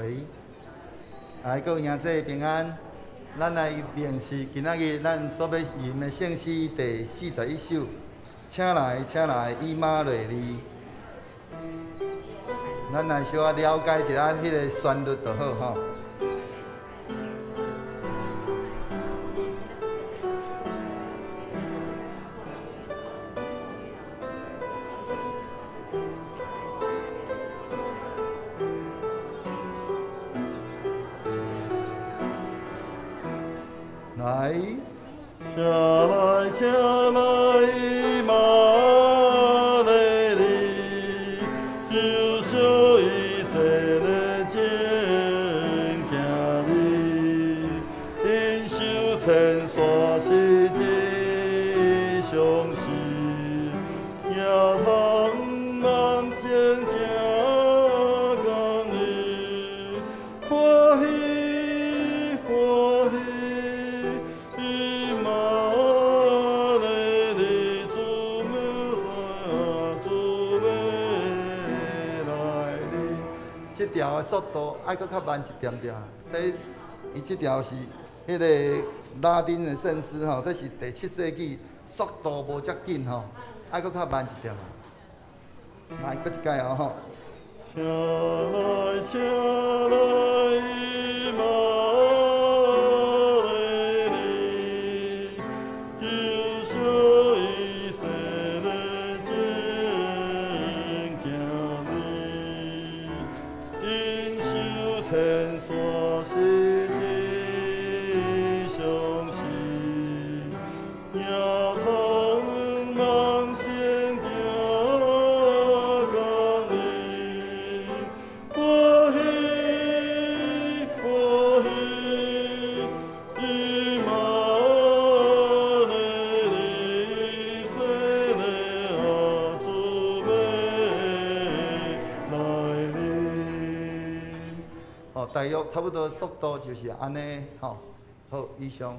來，來，各位兄弟平安。咱來練習今仔日咱所欲吟的聖詩第41首，請來，請來，以馬內利。咱來小可了解一下彼个旋律就好吼。來，請來，請來，以馬內利，救贖以色列正行哩，忍受千山是吉祥事，舉頭望前行公義，歡喜歡喜。以馬內利，主主欲來臨。這條的速度愛閣較慢一點點，所以伊這條是彼个拉丁的聖詩吼，這是第七世紀，速度無遮緊吼，愛閣較慢一點。來，閣一擺哦吼。請來，請來，以馬內利，救贖以色列正行哩，忍受千山是吉祥事，舉頭望前行公義，歡喜歡喜，以馬內利，以色列啊，主欲來臨。哦，大約差不多速度就是按呢，吼，好，以上。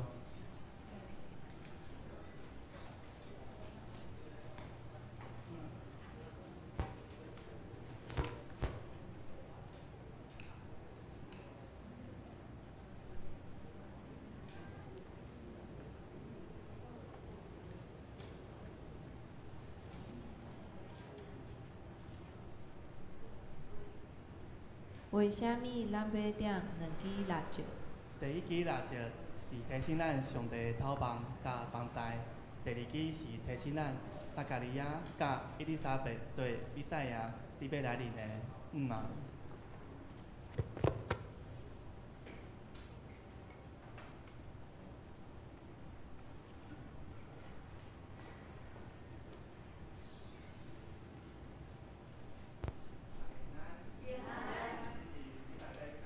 為啥物咱欲點兩支蠟燭？第一支蠟燭是提醒咱上帝的透望佮同在；第二支是提醒咱撒迦利亞佮以利沙伯對彌賽亞佇欲來臨的向望。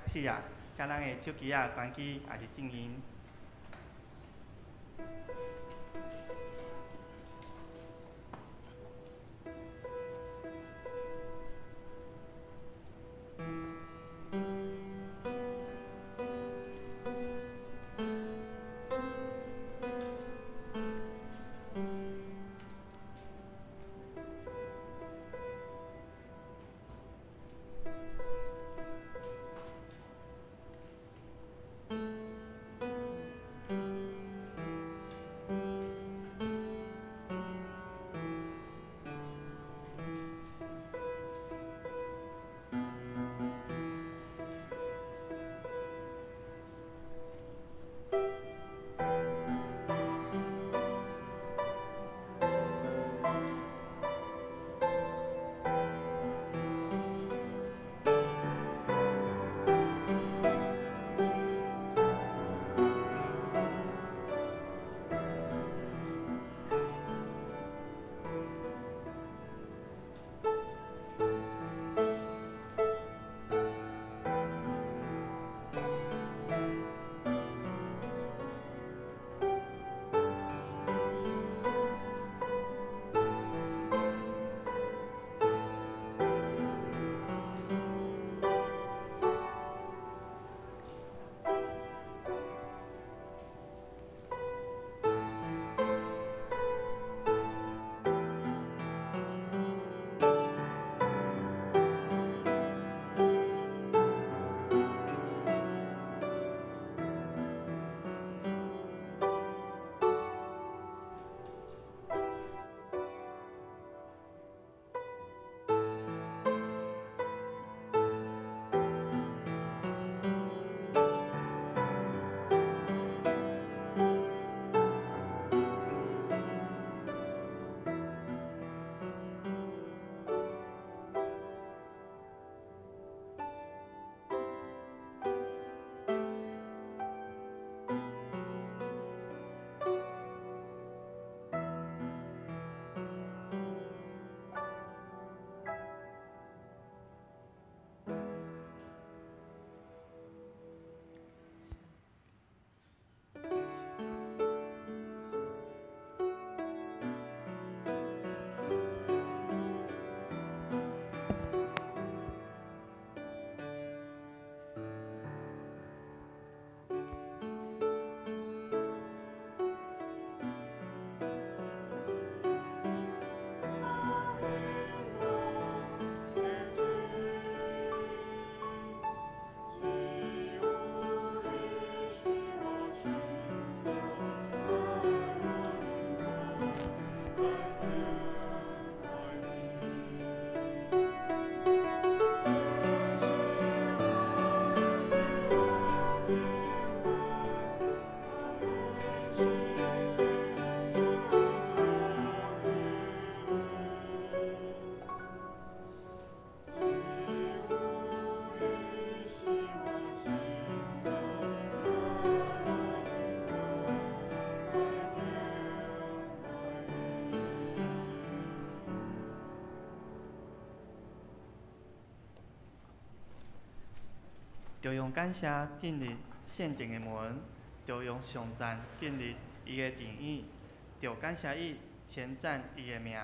是啊，將咱的手機仔關機，抑是靜音。感謝進入聖殿的門，著用頌讚進入伊的殿宇，著感謝伊，稱讚伊的名。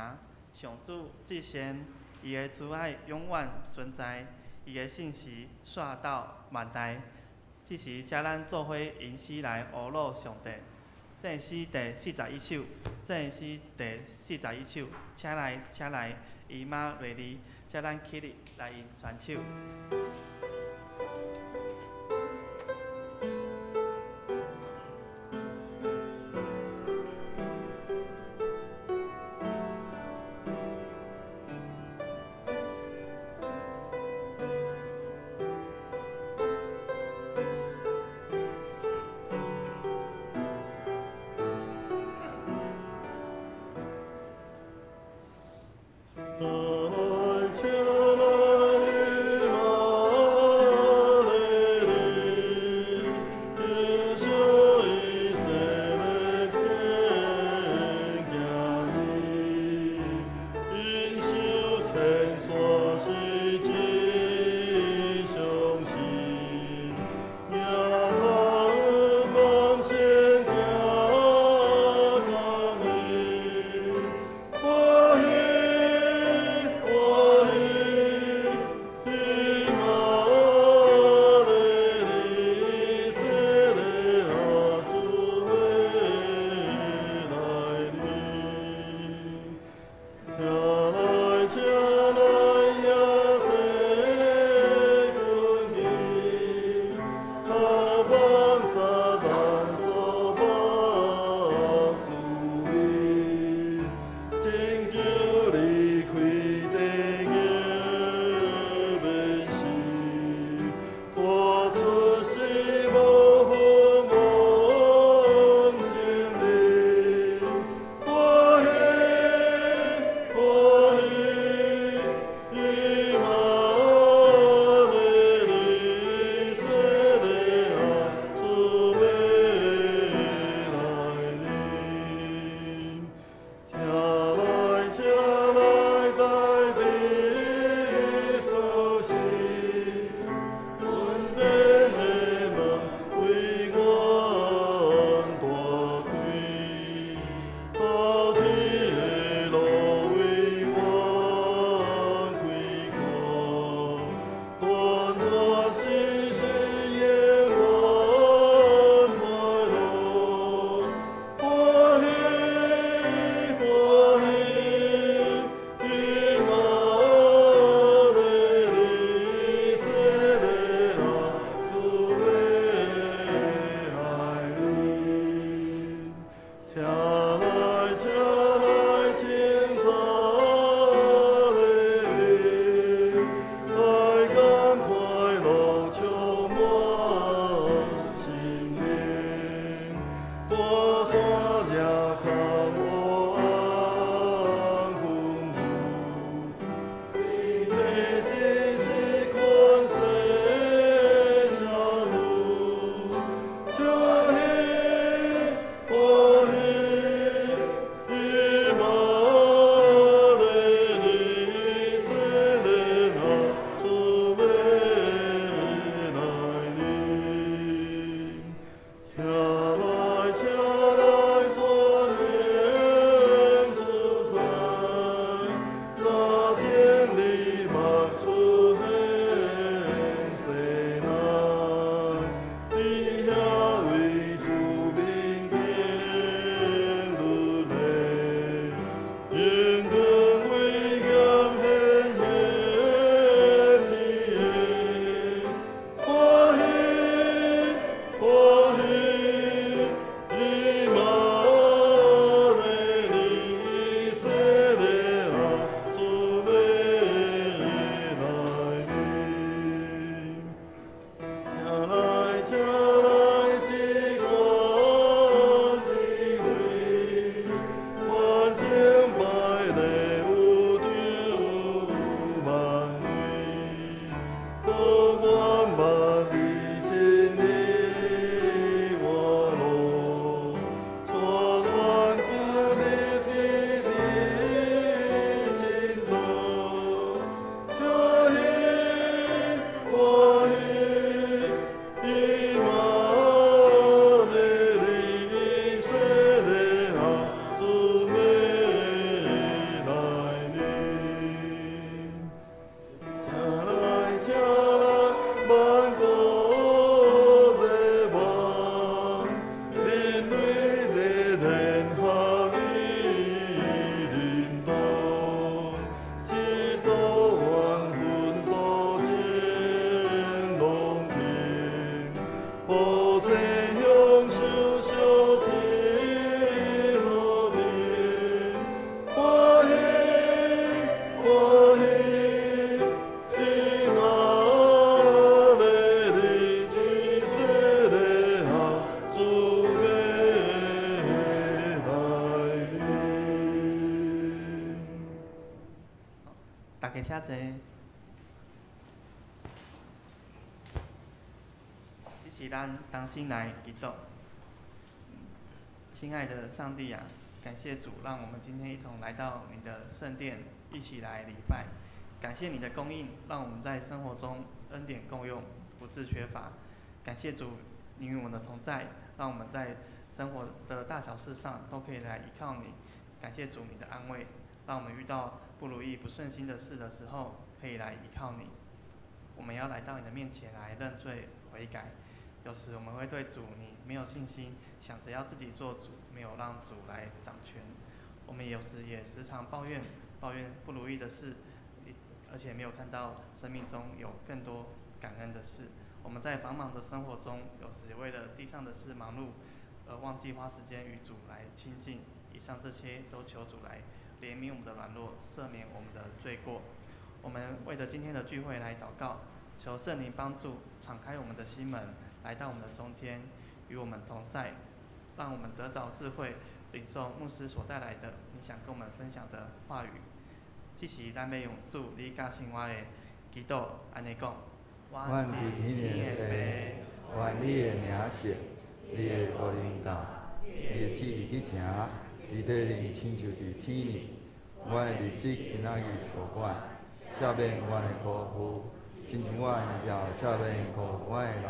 上主至善，伊的慈愛永遠存在，伊的信實紲到萬代。這時，請咱做伙吟詩來呵咾上帝。聖詩第41首，聖詩第41首，請來，請來，以馬內利，請咱起立來用傳手。來，請來，以馬家請坐。這是咱同心來祈禱。親愛的上帝啊，感謝主，讓我們今天一同來到你的聖殿，一起來禮拜。感謝你的供應，讓我們在生活中恩典夠用，不致缺乏。感謝主，你與我們的同在，讓我們在生活的大小事上都可以來依靠你。感謝主你的安慰，讓我們遇到不如意、不順心的事的時候，可以來依靠你。我們要來到你的面前來認罪悔改。有時我們會對主你沒有信心，想着要自己做主，沒有讓主來掌權。我們有時也時常抱怨，抱怨不如意的事，而且沒有看到生命中有更多感恩的事。我們在繁忙的生活中，有時為了地上的事忙碌，而忘記花時間與主來親近。以上這些都求主來憐憫我們的軟弱，赦免我們的罪過。我們為着今天的聚會來禱告，求聖靈幫助，敞開我們的心門，來到我們的中間，與我們同在，讓我們得着智慧，領受牧師所帶來的你想跟我們分享的話語。這是咱欲用主你教訓我的祈禱，按呢講。阮佇天的父，願你的名聖，你的國臨到，你的旨意去成，佇地面親像佇天爾。阮的日子今仔日予阮，赦免阮的辜負，親像阮也赦免辜負阮的人。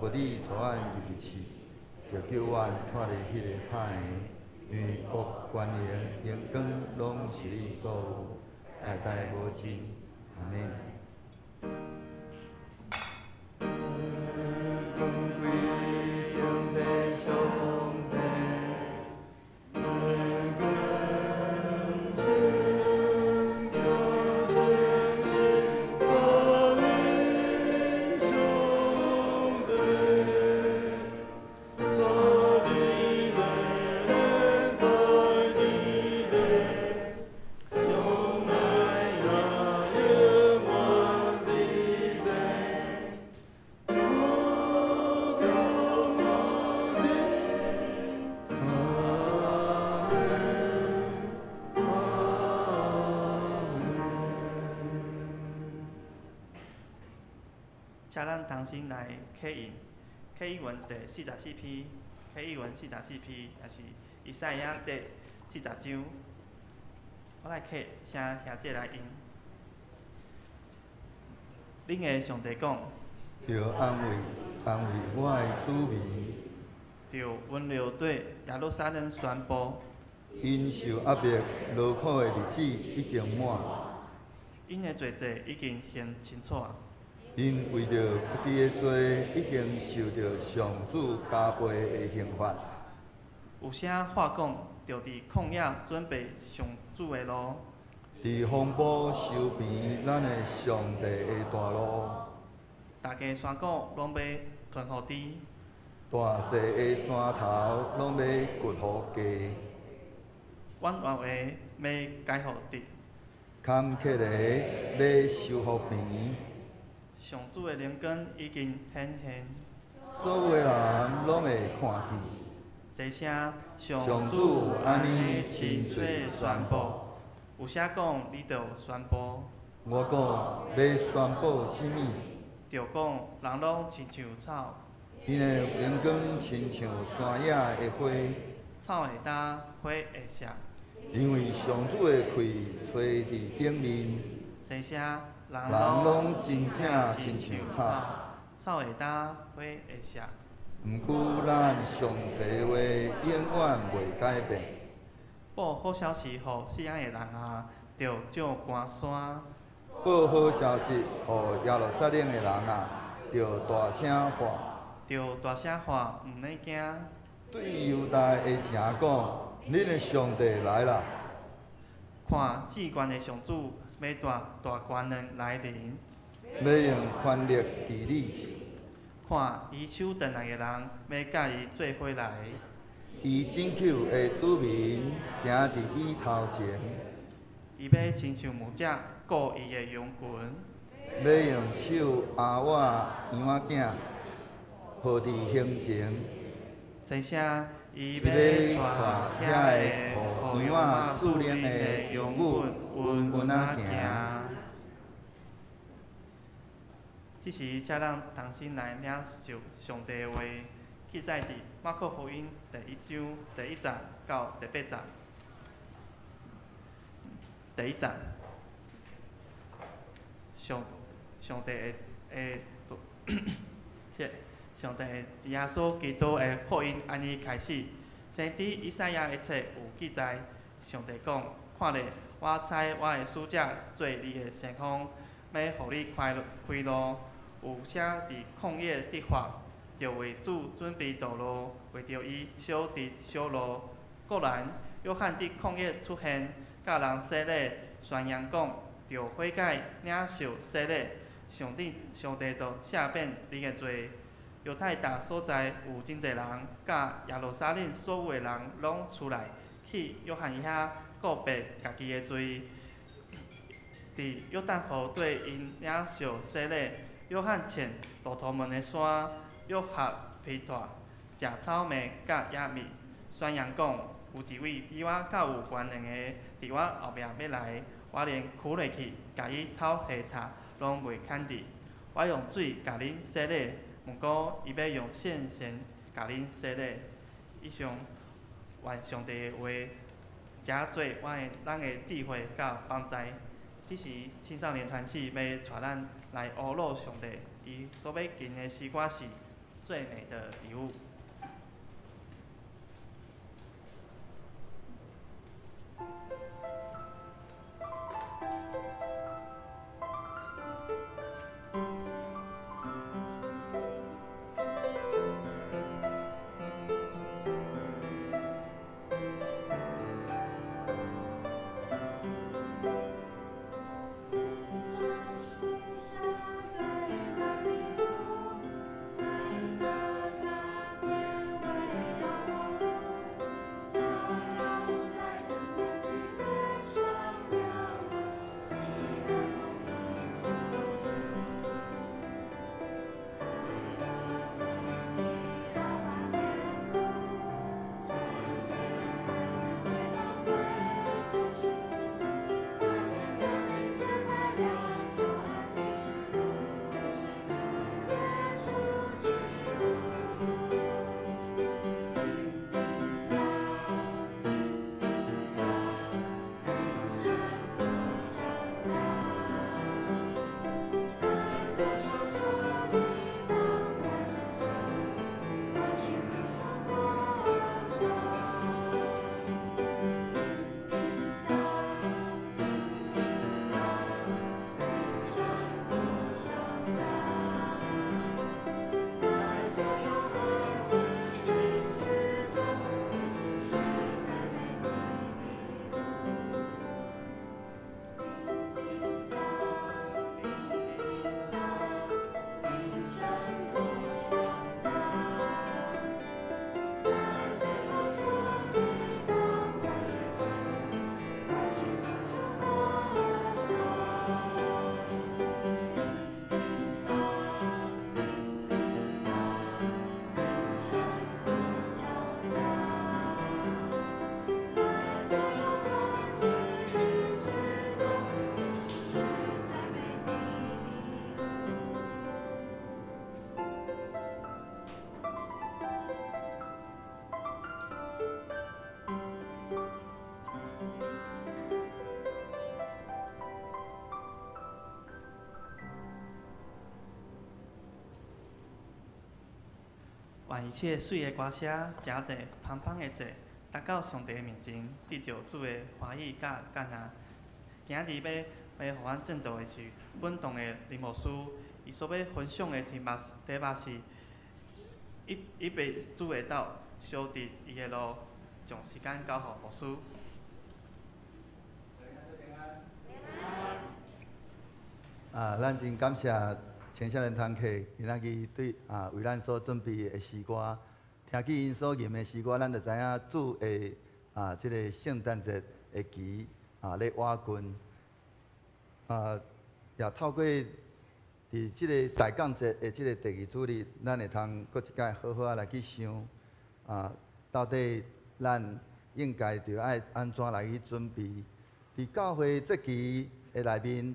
無你帶阮入去試，著救阮脫離彼个歹的，因為國、權能、榮光，攏是你所有，代代無盡。阿們。請咱同心來刻印，刻印文第44篇，刻印文四十四篇，也是以賽亞第40章。我來刻，請兄弟來印。恁的上帝講，著安慰安慰我的子民，著溫柔對耶路撒冷宣布，𪜶受壓迫勞苦的日子已經滿，𪜶的罪債已經還清楚。𪜶為著家己的罪，已經受著上主加倍的刑罰。有啥話講，著佇曠野準備上主的路，佇荒埔修平咱的上帝的大路。逐个山谷攏欲吞予低，大細的山頭攏欲掘予低。彎彎的欲改予直，坎坷的欲修予平。上主的靈光已經顯現，所有的人攏會看見。這聲上主按呢親嘴宣布，有啥講你就宣布。我講欲宣布啥物？就講人攏親像草，𪜶的榮光親像山野的花，草會焦，花會謝。因為上主的氣吹佇頂面。這聲人人攏真正親像草，草會焦，花會謝。毋過咱上帝話永遠袂改變。報好消息予錫安的人啊，著上寒山。報好消息予耶路撒冷的人啊，著大聲喊。著大聲喊，毋免驚。對猶大的城講：恁的上帝來啦！看，至懸的上主欲帶大權能來臨，欲用權力治理。看，伊手轉來的人欲佮伊做伙來。伊拯救的子民行佇伊頭前。伊欲親像牧者顧伊的羊群。欲用手阿倚羊仔囝，抱佇胸前。這聲伊伊欲欲帶帶遐遐个个予羊仔屬靈的羊女穩穩仔行。這時，請咱同心來領受上帝的話，記載佇馬可福音第一章第一節到第八節。第一節，上帝的耶穌基督的福音按呢開始。先知以賽亞的冊有記載，上帝講：看咧，我差我的使者做你的先鋒，欲予你開開路。有聲佇曠野直發，著為主準備道路，為著伊掃直小路。果然，約翰佇曠野出現，佮人洗禮，宣揚講：著悔改，領受洗禮，上帝就赦免恁的罪。猶太逐所在有真濟人，佮耶路撒冷所有的人攏出來，去約翰遐告白家己的罪，佇約旦河對𪜶領受洗禮。約翰穿駱駝毛的衫，約合皮帶，食草麥佮野蜜，宣揚講：有一位比我較有權能的，佇我後壁欲來，我連屈落去，共伊頭下踏攏袂堪得。我用水共恁洗禮，毋過伊欲用聖神共恁洗禮。以上，願上帝的話，誠做我的咱的智慧佮幫助。這時青少年團契欲帶咱來呵咾上帝，伊所欲吟的詩歌是最美的禮物。願一切媠的歌聲，誠濟芳芳的祭，達到上帝面前，得著主的歡喜佮悅納。今仔日欲予阮證道的是本堂的林牧師，伊所欲分享的題目是預備主的道，修直伊的路，將時間交予牧師。啊，咱真感謝青少年團契今仔日對啊為咱所準備的詩歌，聽見𪜶所吟的詩歌，咱就知影主的啊這個聖誕節的期啊咧倚近。啊，也透過佇這个大降節的這个第二主日，咱會通閣一擺好好仔來去想啊，到底咱應該著愛按怎來去準備？佇教會節期的內面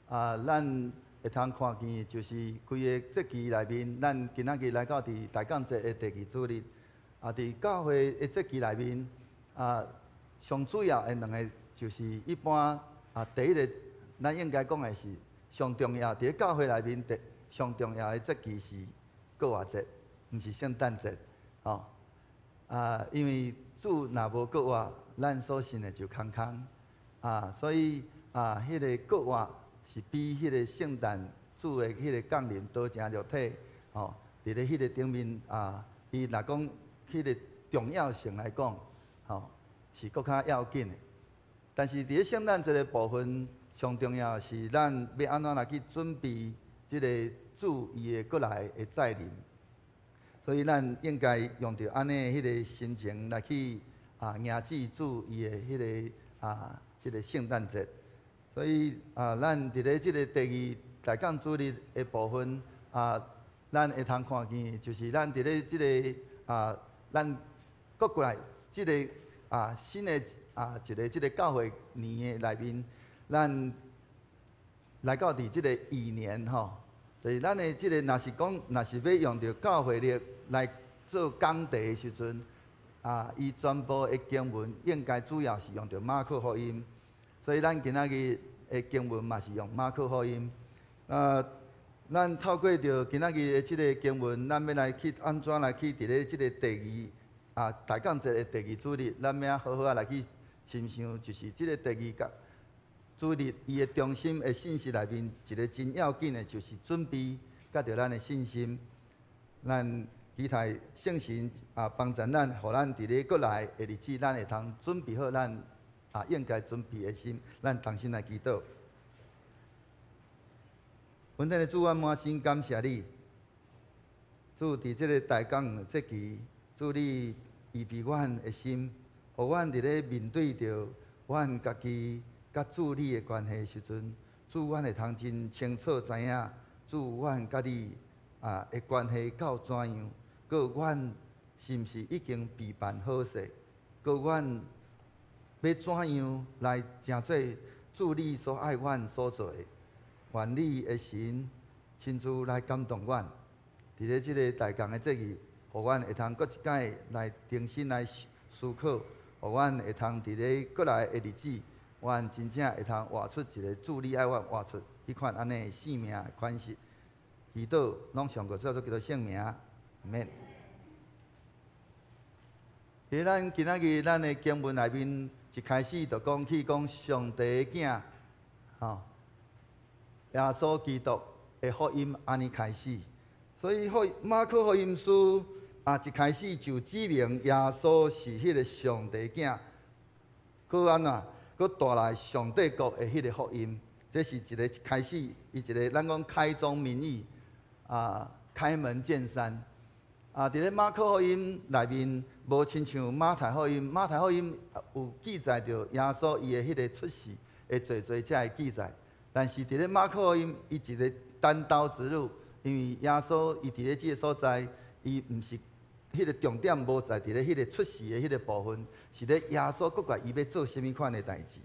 啊，咱會通看見，就是規个節期內面，咱今仔日來到佇大降節的第二主日，啊，佇教會的節期內面，啊，上主要的兩个就是一般啊，第一个咱應該講的是上重要，佇咧教會內面，第上重要的節期是復活節，毋是聖誕節，吼。啊，因為主若無復活，咱所信的就空空，啊，所以啊，彼个復活是比彼个聖誕主的彼个降臨道成肉體，吼，佇咧彼个頂面啊，伊若講彼个重要性來講，吼，是閣較要緊的。但是佇咧聖誕節的部分，上重要是咱欲按怎來去準備這个主伊的閣來的再臨。所以咱應該用著按呢彼个心情來去啊迎接主伊的彼个啊這个聖誕節。所以啊，咱佇咧這个第二大降主日的部分啊，咱會通看見，就是咱佇咧這个啊，咱閣過來這个啊新的啊一个這个教會年的內面，咱來到佇這个乙年吼。就是咱的這个，若是講，若是欲用著教會曆來做講題的時陣，啊，伊全部的經文應該主要是用著馬可福音，所以咱今仔日的經文嘛是用馬可福音。啊，咱透過著今仔日的這个經文，咱欲來去按怎來去佇咧這个第二啊大降節的第二主日，咱欲好好仔來去深想，就是這个第二個主日，伊的中心的信息內面，一个真要緊的，就是準備佮著咱的信心。咱期待聖神啊幫助咱，予咱佇咧閣來的日子，咱會通準備好咱啊應該準備的心。咱同心來祈禱。恩典的主，我滿心感謝你。主佇這个大降節期，主你預備阮的心，予阮佇咧面對著阮家己佮主你的關係時陣，主阮會通真清楚知影，主阮佮你啊的關係到怎樣，閣阮是毋是已經備辦好勢，閣阮欲怎樣來成做主你所愛阮所做的，願你的神親自來感動阮，佇咧這个大降的節日，予阮會通閣一擺來重新來思考，予阮會通佇咧閣來的日子，阮真正會通活出一个主你愛阮活出彼款按呢的生命的款式。祈禱攏奉主耶穌基督聖名，阿們。佇咱今仔日咱的經文內面，一開始就講起講上帝的囝，吼，耶穌基督的福音按呢開始。所以福馬可福音書啊，一開始就指明耶穌是彼个上帝囝，閣按怎？閣帶來上帝國的彼个福音，這是一个一開始，伊一个咱講開宗明義，啊，開門見山。啊，佇咧馬可福音內面，無親像馬太福音，馬太福音有記載著耶穌伊的彼个出世的濟濟遮的記載，但是佇咧馬可福音，伊一个單刀直入，因為耶穌伊佇咧這个所在，伊毋是。彼个重點無在佇咧彼个出世的彼个部分，是咧耶穌閣過來伊欲做啥物款的代誌。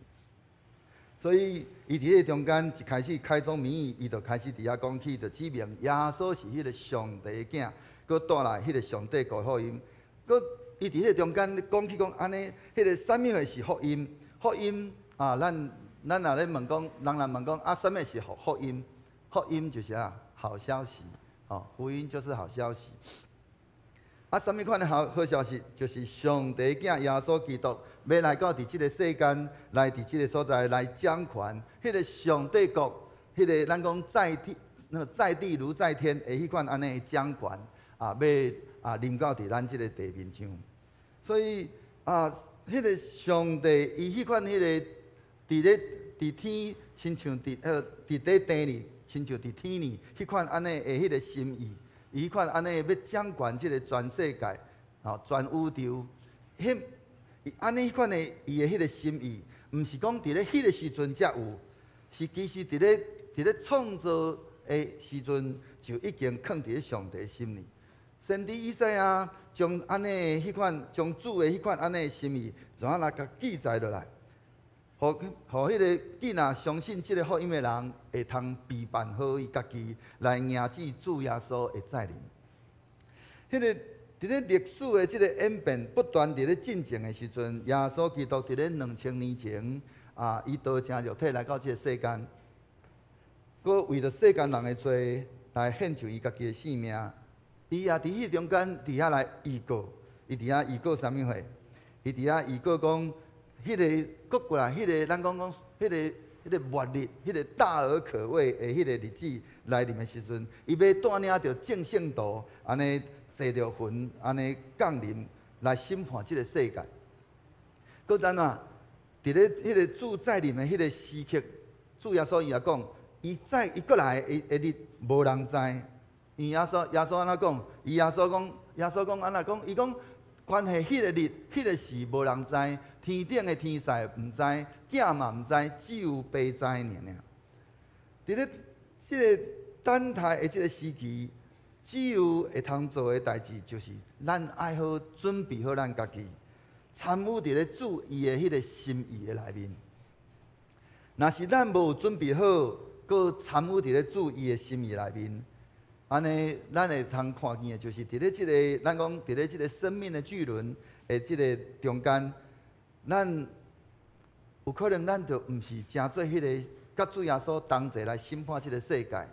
所以伊佇彼个中間一開始開宗明義，伊就開始佇遐講起，就指明耶穌是彼个上帝的囝，閣帶來彼个上帝國福音。閣伊佇彼个中間講起講按呢，彼个啥物貨是福音？福音啊，咱咱若咧問講，人若問講啊，啥物是福福音？福音就是啥？好消息，哦，福音就是好消息。啊，啥物款的好好消息？就是上帝囝耶穌基督欲來到佇這个世間，來佇這个所在來掌權。彼个上帝國，彼个咱講在天，那個在地如在天的彼款按呢掌權啊，欲啊臨到佇咱這个地面上。所以啊，彼个上帝伊彼款彼个佇咧佇天，親像佇呃佇咧地裡，親像佇天裡，彼款按呢的彼个心意。伊彼款按呢欲掌權這个全世界，吼全宇宙，彼按呢彼款的伊的彼个心意，毋是講佇咧彼个時陣才有，是其實佇咧創造的時陣就已經囥佇咧上帝心裡。先知以賽亞將按呢彼款將主的彼款按呢心意，怎仔來共記載落來？予予彼个囡仔相信這个福音的人，會通備辦好伊家己來迎接主耶穌的再臨。彼个佇咧歷史的這个演變不斷佇咧進前的時陣，耶穌基督佇咧2000年前啊，伊道成肉體來到這个世間，閣為著世間人的罪來獻上伊家己的性命。伊也佇彼中間佇遐來預告，伊佇遐預告啥物貨？伊佇遐預告講，彼个閣過來，彼个咱講講，彼个末日，彼个大而可畏的彼个日子來臨的時陣，伊欲帶領著眾聖徒，按呢坐著雲，按呢降臨來審判這个世界。閣怎啊？佇咧彼个主再臨的彼个時刻，主耶穌伊也講，伊再伊閣來的日，無人知。伊耶穌按怎講？伊耶穌講，耶穌講按怎講？伊講關係彼个日、彼个時，無人知，天頂的天使毋知，囝嘛毋知，只有父知爾爾。佇咧這个等待的這个時期，只有會通做的代誌，就是咱愛好準備好咱家己，參與佇咧主伊的彼个心意的內面。若是咱無準備好，閣參與佇咧主伊的心意內面，按呢，咱會通看見的，就是佇咧這个，咱講佇咧這个生命的巨輪的這个中間，咱有可能咱就毋是成做彼个，佮主耶穌同齊來審判這个世界，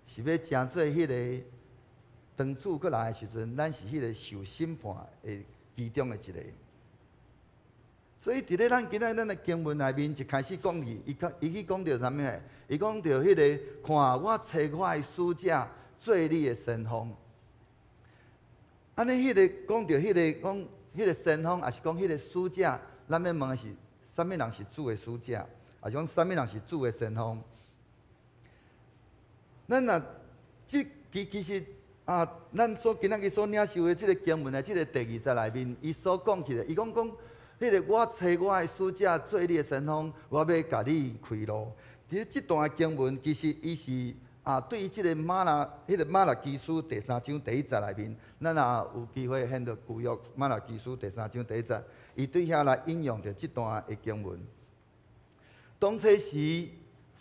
是欲成做彼个當主閣來的時陣，咱是彼个受審判的其中的一个。所以佇咧咱今仔咱的經文內面，一開始講伊，伊講伊去講著啥物？伊講著彼个，看我差我的使者做你的先鋒。按呢，彼个講著彼個講彼个先鋒，抑是講彼个使者，咱欲問的是，啥物人是主的使者，抑是講啥物人是主的先鋒？咱若這其實啊，咱所今仔日所領受的這个經文的這个第二節內面，伊所講起來，伊講講，彼个我差我的使者做你的先鋒，我欲共你開路。佇這段經文，其實伊是啊，對於這个瑪拉，彼个瑪拉基書第三章第一節內面，咱若有機會掀到舊約瑪拉基書第三章第一節，伊對遐來引用著這段的經文。當初時，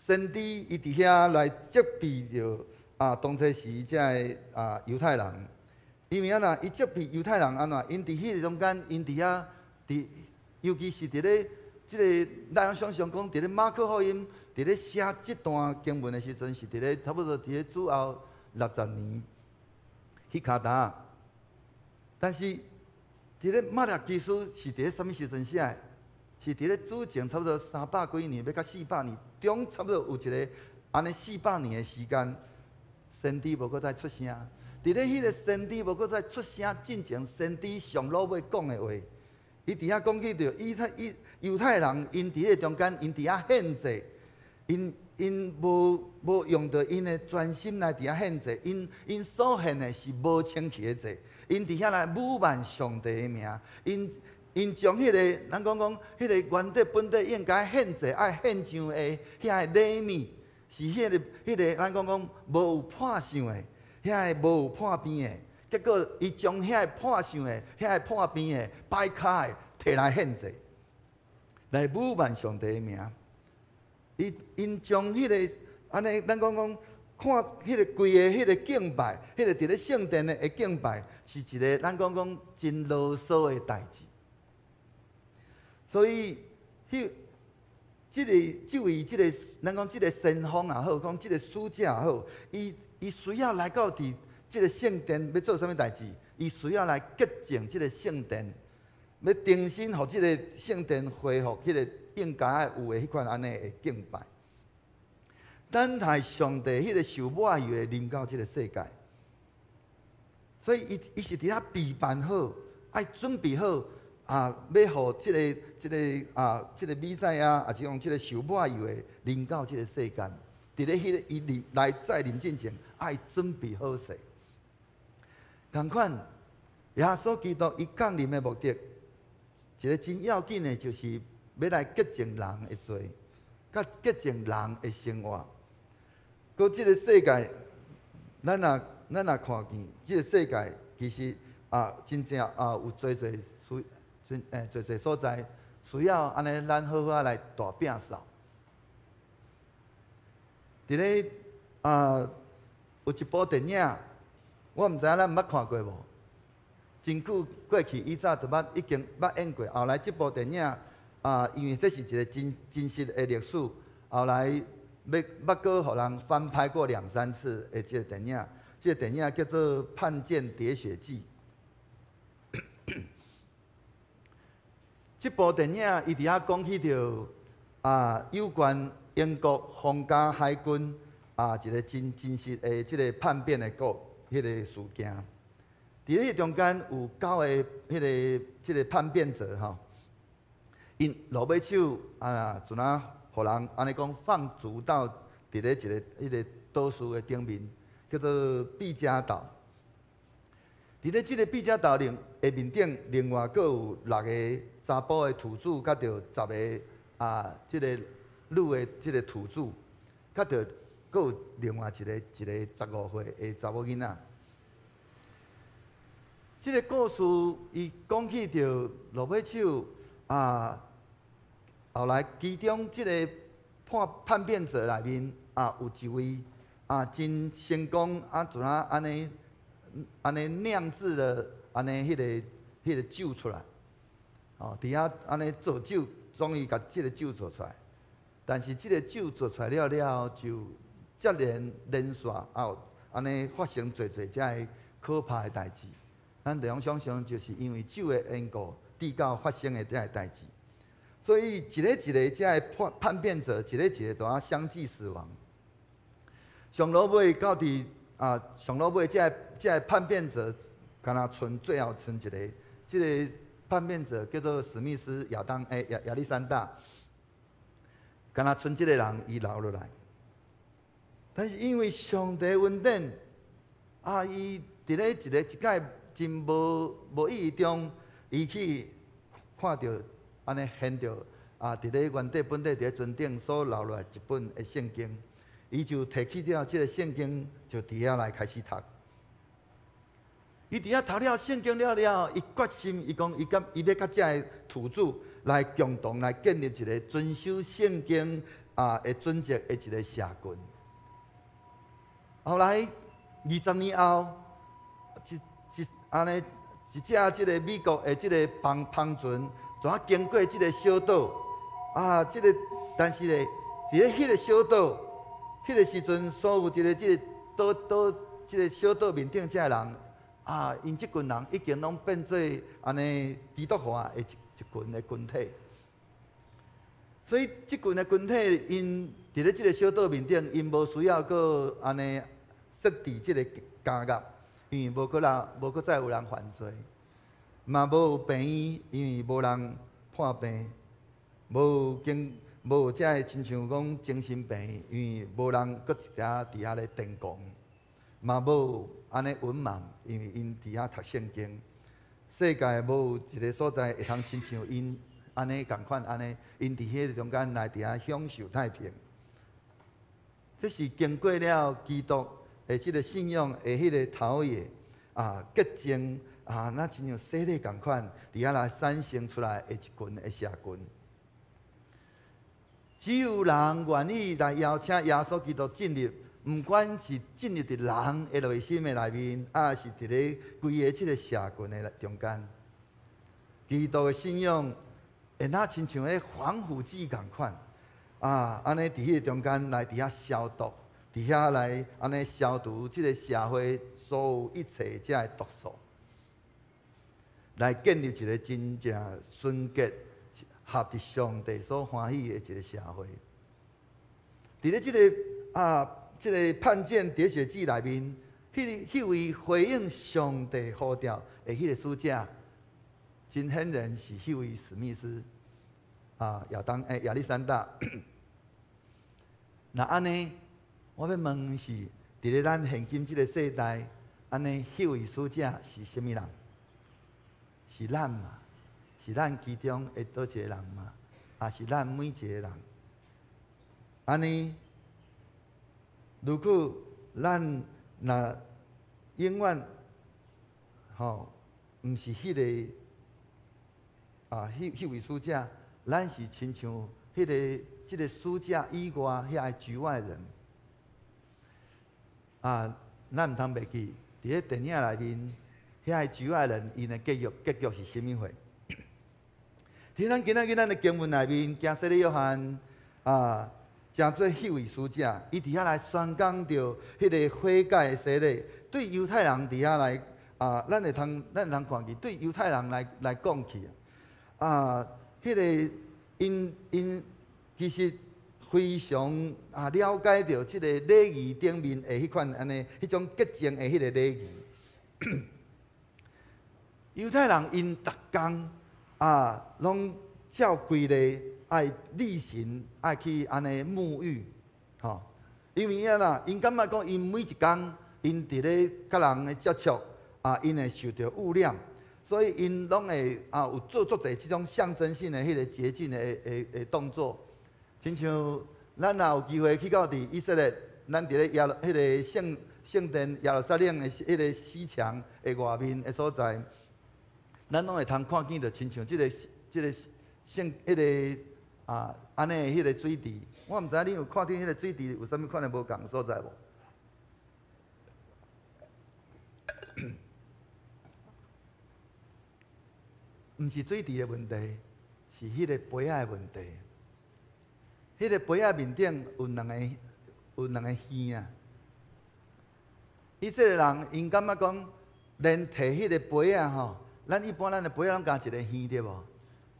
先知伊佇遐來責備著啊，當初時這个啊猶太人，因為按怎，伊責備猶太人按怎，𪜶佇彼个中間，𪜶佇遐佇，尤其是佇咧這个，咱想像講佇咧馬可福音佇咧寫這段經文的時陣，是佇咧差不多佇咧主後60年彼跤踏。但是佇咧瑪拉基書是佇咧啥物時陣寫的？是佇咧主前差不多三百幾年，欲到400年，中差不多有一个按呢四百年的時間，先知無閣再出聲。佇咧彼个先知無閣再出聲進前，先知上落尾講的話，伊佇遐講起著以太以猶太人，𪜶佇彼个中間，𪜶佇遐獻祭，𪜶𪜶無用著𪜶的專心來佇遐獻祭，𪜶𪜶所獻的是無清氣的祭，𪜶佇遐來侮慢上帝的名，𪜶𪜶將彼个咱講講，彼个原底本底應該獻祭愛獻上的遐個禮物，是彼個咱講講無有破相的，遐个無有破邊的，結果伊將遐个破相的、遐個破邊的、歹跤的提來獻祭，來侮慢上帝的名。伊𪜶將彼个按呢，咱講講看彼个規个彼个敬拜，彼个佇咧聖殿的敬拜，是一个咱講講真囉嗦的代誌。所以，彼這个這位這个，咱講這个先鋒也好，講這个使者也好，伊伊需要來到佇這个聖殿欲做啥物代誌？伊需要來潔淨這个聖殿，欲重新予這个聖殿恢復彼个應該愛有的彼款按呢的敬拜。等待上帝彼个受抹油的臨到這个世界，所以伊伊是佇遐備辦好，愛準備好啊，欲予這个啊，這个彌賽亞，抑是講這个受抹油的臨到這个世間，佇咧彼个伊臨來再臨進前，愛準備好勢。仝款，耶穌基督伊降臨的目的，一个真要緊的，就是欲來潔淨人的罪，佮潔淨人的生活。閣這个世界，咱若看見這个世界，其實啊，真正啊有濟濟需真濟濟所在，需要按呢，咱好好仔來大摒掃。佇咧啊，有一部電影，我毋知影咱毋捌看過無？真久過去，以早就捌已經捌演過。後來這部電影啊，因為這是一個真真實的歷史，後來欲捌閣予人翻拍過兩三次的這個電影。這個電影叫做《叛劍喋血記》。這部電影伊佇遐講起著啊，有關英國皇家海軍啊，一個真真實的這個叛變的故彼個事件。佇彼個中間有九个彼个這個叛變者吼，𪜶落尾手啊，陣仔予人按呢講放逐到佇咧一个彼个島嶼的頂面，叫做畢加島。佇咧這個畢加島面的面頂，另外閣有六个查埔的土著，佮著10个啊，這个女的這个土著，佮著閣有另外一个一个15歲的查某囡仔。這个故事伊講起著落尾手啊，後來其中這个叛叛變者內面啊，有一位啊真成功啊，怎啊按呢按呢釀製了按呢彼个彼个酒出來，哦，佇遐按呢做酒，終於共這个酒做出來。但是這个酒做出來了了後，就接連連續啊，按呢發生濟濟遮个可怕的代誌。咱就用想像，就是因為酒的緣故，直到發生的遮个代誌。所以一个一個遮个叛叛變者，一个一个都愛相繼死亡。上落尾到佇啊，上落尾遮个遮个叛變者，敢若賰最後賰一个，這个叛變者叫做史密斯亞當欸亞亞歷山大，敢若賰這个人伊留落來。但是因為上帝恩典，啊，伊佇咧一個一擺真無無意中，伊去看著按呢現著啊，佇咧原底本底佇咧船頂所留落來一本的聖經，伊就提起了這个聖經，就佇遐來開始讀。伊佇遐讀了聖經了了後，伊決心，伊講伊佮伊欲佮遮个土著來共同來建立一個遵守聖經啊的準則的一個社群。後來20年後，一一按呢一隻這个美國的這个帆帆船，怎啊經過這个小島啊？這个但是咧，佇咧彼个小島，彼个時陣，所有這个這个島島這个小島面頂遮个人啊，𪜶這群人已經攏變做按呢基督化的一一群的群體。所以這群的群體，𪜶佇咧這个小島面頂，𪜶無需要閣按呢設置這个監獄，因為無閣人，無閣再有人犯罪，嘛無有病院，因為無人破病，無經無有遮个親像講精神病院，因為無人閣一直佇遐咧癲狂，嘛無按呢文盲，因為𪜶佇遐讀聖經。世界無有一个所在會通親像𪜶按呢仝款按呢，𪜶佇彼个中間來佇遐享受太平。這是經過了基督的這个信仰的彼个陶冶啊，潔淨啊，若親像洗禮仝款，佇遐來產生出來的一群的社群。只有人願意來邀請耶穌基督進入，毋管是進入佇人的內心的內面，抑是佇咧規个這个社群的中間，基督的信仰會若親像彼防腐劑仝款啊，按呢佇彼个中間來佇遐消毒，佇遐來按呢消除這个社會所有一切遮个毒素，來建立一个真正純潔、合佇上帝所歡喜的一个社會。佇咧這个啊，這个叛劍喋血記內面，彼彼位回應上帝呼召的彼个使者，真顯然是彼位史密斯啊，亞當欸亞歷山大。若按呢，我欲問是，佇咧咱現今這个世代，按呢，彼位使者是啥物人？是咱嘛？是咱其中的佗一个人嘛？抑是咱每一個人？按呢，如果咱若永遠吼，毋是彼个啊，彼彼位使者，咱是親像彼个這个使者以外遐个局外人。啊，咱毋通袂記，佇咧電影內面，遐個局外人𪜶的結局是啥物貨？佇咱今仔日咱的經文內面，行洗禮約翰啊，成做彼位使者，伊佇遐來宣講著彼个悔改的洗禮，對猶太人佇遐來啊，咱會通看見，對猶太人來講起啊，彼个𪜶其實非常啊了解著這个禮儀頂面的彼款按呢，彼種潔淨的彼个禮儀。猶太人𪜶逐工啊，攏照規例愛例行愛去按呢沐浴，吼，因為按怎，𪜶感覺講，𪜶每一工𪜶佇咧佮人的接觸啊，𪜶會受著污染，所以𪜶攏會啊有做足濟這種象徵性的彼个潔淨的動作。親像咱若有機會去到佇以色列，咱佇咧耶彼个聖殿耶路撒冷的彼个西牆的外面的所在，咱攏會通看見著，親像這个聖彼个啊，按呢彼个水池。我毋知影恁有看見彼个水池有啥物款的無仝所在無？毋是水池的問題，是彼个杯仔的問題。彼个杯仔面頂有兩個耳啊！以色列人𪜶感覺講，連提彼個杯仔吼，咱一般咱的杯仔攏共一个耳對無？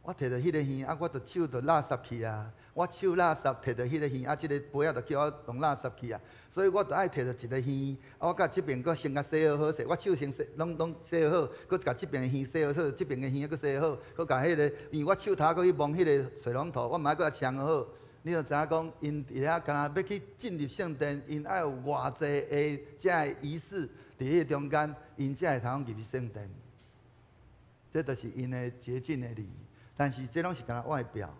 我提著彼個耳，啊，我著手就垃圾去啊！我手垃圾提著彼個耳，啊，這個杯仔就叫我弄垃圾去啊！所以我著愛提著一個耳，啊，我共這邊閣先共洗好好勢，我手先洗，攏洗好，閣共這邊的耳洗好好，這邊的耳閣洗好，閣共彼個，因為我手頭閣去摸彼個水龍頭，我嘛愛閣共沖好好。你就知影講，𪜶佇遐敢若欲去進入聖殿，𪜶愛有偌濟的這个儀式佇彼個中間，𪜶才會通入去聖殿。這就是𪜶的潔淨的禮儀。但是這攏是敢若外表。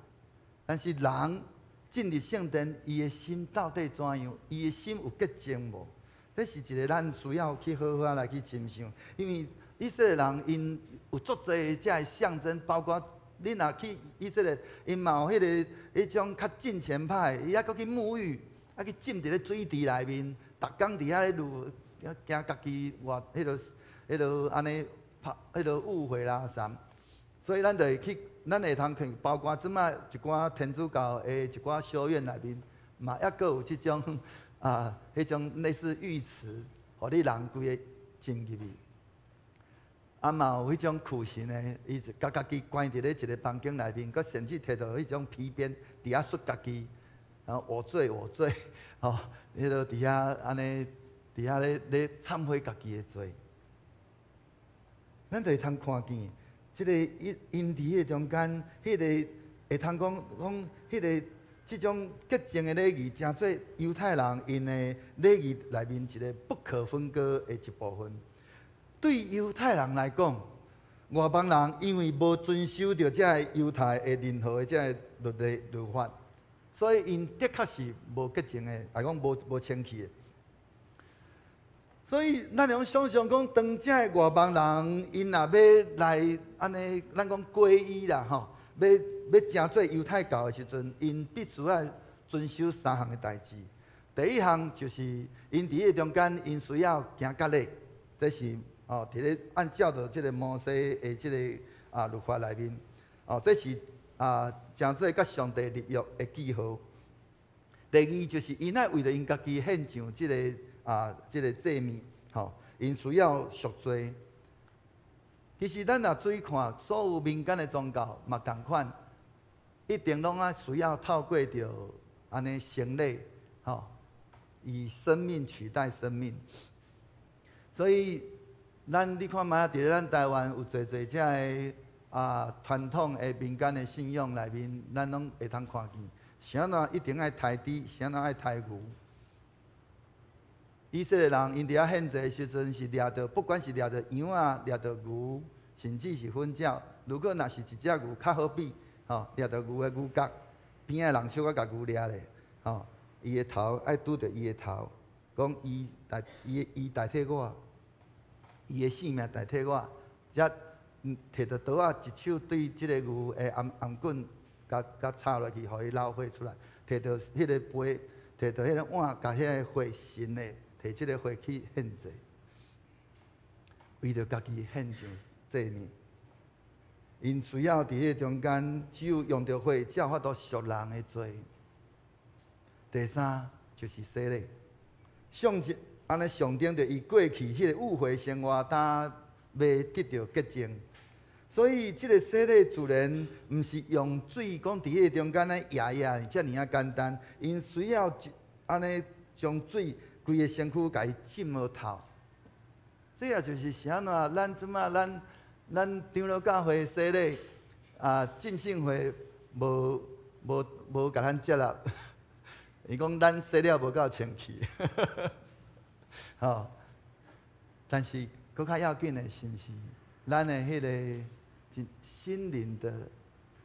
但是人進入聖殿，伊的心到底怎樣？伊的心有潔淨無？這是一個咱需要去好好來去深想。因為以色列人𪜶有足濟這个象徵，包括恁若去以色列，𪜶嘛有彼个彼種較進前派的，伊猶閣去沐浴，猶去浸佇咧水池內面，逐工佇遐咧攄，驚家己活彼落按呢拍彼落誤會啦啥。所以咱就會去，咱會通看，包括這擺一寡天主教的一寡修院內面，嘛猶閣有這種啊，彼種類似浴池，予你人規个浸入去。啊，嘛有彼種苦行的，伊就共家己關佇咧一个房間內面，閣甚至提著彼種皮鞭佇遐摔家己，然後我罪我罪，吼，彼落佇遐按呢，佇遐咧懺悔家己的罪。咱就會通看見，這个𪜶佇彼个中間，彼个會通講講彼个這種潔淨的禮儀，成做猶太人𪜶的禮儀內面一个不可分割的一部分。對猶太人來講，外邦人因為無遵守著這个猶太的任何的這个律例律法，所以𪜶的確是無潔淨的，來講無清氣的。所以咱會想像講，當這个外邦人𪜶若欲來按呢，咱講歸依啦吼，欲成做猶太教的時陣，𪜶必須愛遵守三項的代誌。第一項就是𪜶佇彼个中間，𪜶需要行割禮，這是哦，佇咧按照著這个摩西的這个啊律法內面，哦，這是啊成做佮上帝立約的記號。第二就是𪜶愛為著𪜶家己獻上這个祭物，吼，𪜶需要贖罪。其實咱若注意看，所有民間的宗教嘛仝款，一定攏愛需要透過著按呢洗禮，吼，以生命取代生命。所以咱你看覓，佇咧咱台灣有濟濟這个啊傳統的民間的信仰內面，咱攏會通看見，啥怎一定愛刣豬，啥怎愛刣牛。以色列人𪜶佇遐獻祭的時陣是掠著，不管是掠著羊仔、掠著牛，甚至是糞鳥。如果若是一隻牛較好比，吼，掠著牛的牛角，邊仔人小可共牛掠咧，吼，伊的頭愛拄著伊的頭，講伊代替我，伊的性命代替我，才提著刀仔，一手對這个牛的頷頸共共插落去，予伊流血出來，提著彼个杯，提著彼个碗，共彼个血神的，提這个血去獻祭，為著家己獻上祭物。𪜶需要佇彼個中間，只有用著血，才有法度贖人的罪。第三就是洗禮，上一按呢象徵著伊過去彼個污穢生活，焦欲得著潔淨。所以這个洗禮自然毋是用水講佇彼個中間咧壓壓這爾仔簡單，𪜶需要按呢將水規个身軀共伊浸予透。這也就是是按怎，咱這馬咱咱長老教會洗禮啊，浸信會無無無共咱接納，伊講咱洗了無夠清氣，吼。但是閣較要緊的是毋是咱的彼个心靈的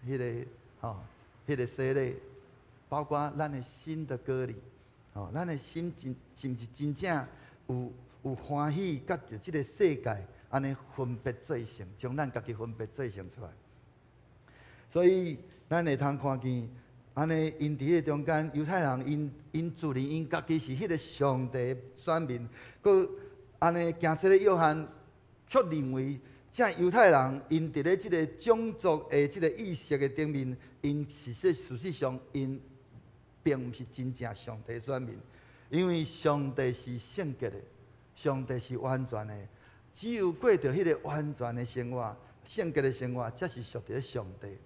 彼个吼，彼个洗禮，包括咱的心的割禮，吼，咱的心真是毋是真正有有歡喜，佮著這个世界按呢分別做聖，將咱家己分別做聖出來。所以咱會通看見，按呢𪜶佇彼個中間，猶太人𪜶𪜶自認𪜶家己是彼个上帝選民，閣按呢行洗禮約翰卻認為，這猶太人𪜶佇咧這个種族的這个意識的頂面，𪜶事實上𪜶並毋是真正上帝選民，因為上帝是聖潔的，上帝是完全的，只有過著彼个完全的生活、聖潔的生活，才是屬佇上帝。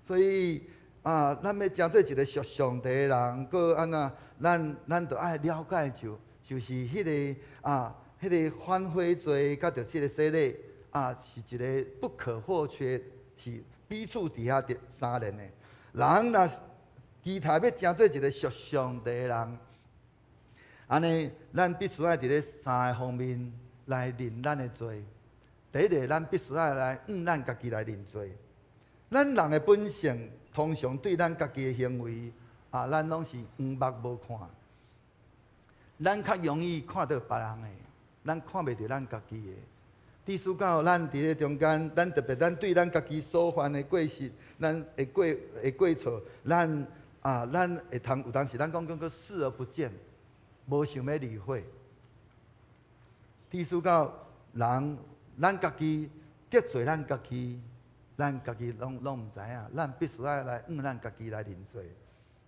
所以啊，咱欲成做一个屬上帝的人，閣按怎？咱咱著愛了解就就是彼个啊，彼个反悔罪，佮著這个洗禮啊，是一个不可或缺，是彼此佇遐佇相連的。人若期待欲成做一个屬上帝的人，按呢，咱必須愛佇咧三个方面來認咱的罪。第一个，咱必須愛來向咱家己來認罪。咱人的本性，通常對咱家己的行為啊，咱攏是黃目無看。咱較容易看著別人的，咱看袂著咱家己的。致使到咱佇咧中間，咱特別咱對咱家己所犯的過失，咱的過的過錯，咱啊，咱會通有當時咱講講閣視而不見，無想欲理會。致使到人，咱家己得罪咱家己，咱家己攏攏毋知影，咱必須愛來向咱家己來認罪。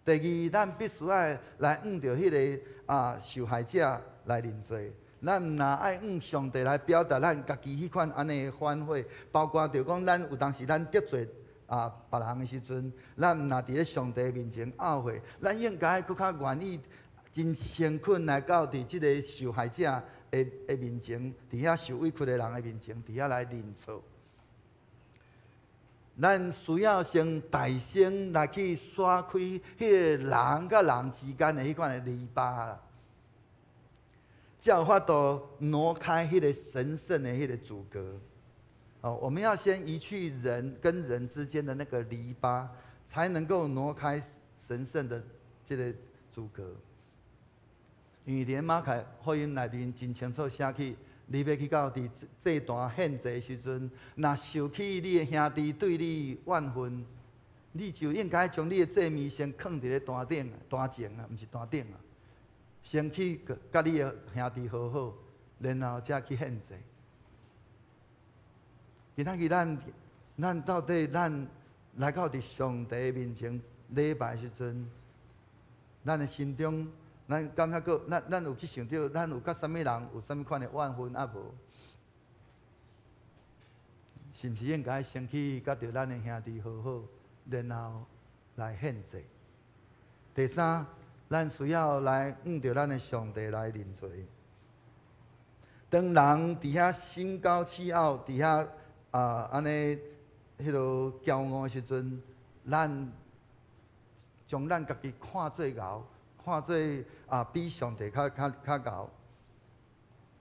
第二，咱必須愛來向著彼个啊受害者來認罪。咱毋若愛向上帝來表達咱家己彼款按呢反悔，包括著講咱有當時咱得罪啊別人的時陣，咱毋若佇咧上帝面前懊悔，咱應該閣較願意真誠懇來到佇這个受害者的的面前，佇遐受委屈的人的面前，佇遐來認錯。咱需要先大聲來去刷開彼个人佮人之間的彼款的籬笆啦，才有法度挪開彼个神聖的彼个阻隔。哦，我們要先移去人跟人之間的那個籬笆，才能夠挪開神聖的這个阻隔。因為佇馬太福音內面真清楚寫去，你欲去到佇祭壇獻祭的時陣，若想起你的兄弟對你怨恨，你就應該將你的祭物先囥佇咧壇頂、壇前啊，毋是壇頂啊，先去佮你的兄弟和好，然後才去獻祭。今仔日咱咱到底咱來到佇上帝面前禮拜時陣，咱的心中，咱感覺閣，咱咱有去想著，咱有佮啥物人有啥物款的怨恨猶無？是毋是應該先去佮著咱的兄弟和好，然後來獻祭？第三，咱需要來向著咱的上帝來認罪。當人佇遐心高氣傲，佇遐啊按呢彼落驕傲的時陣，咱將咱家己看做𠢕，看做啊比上帝較較較𠢕。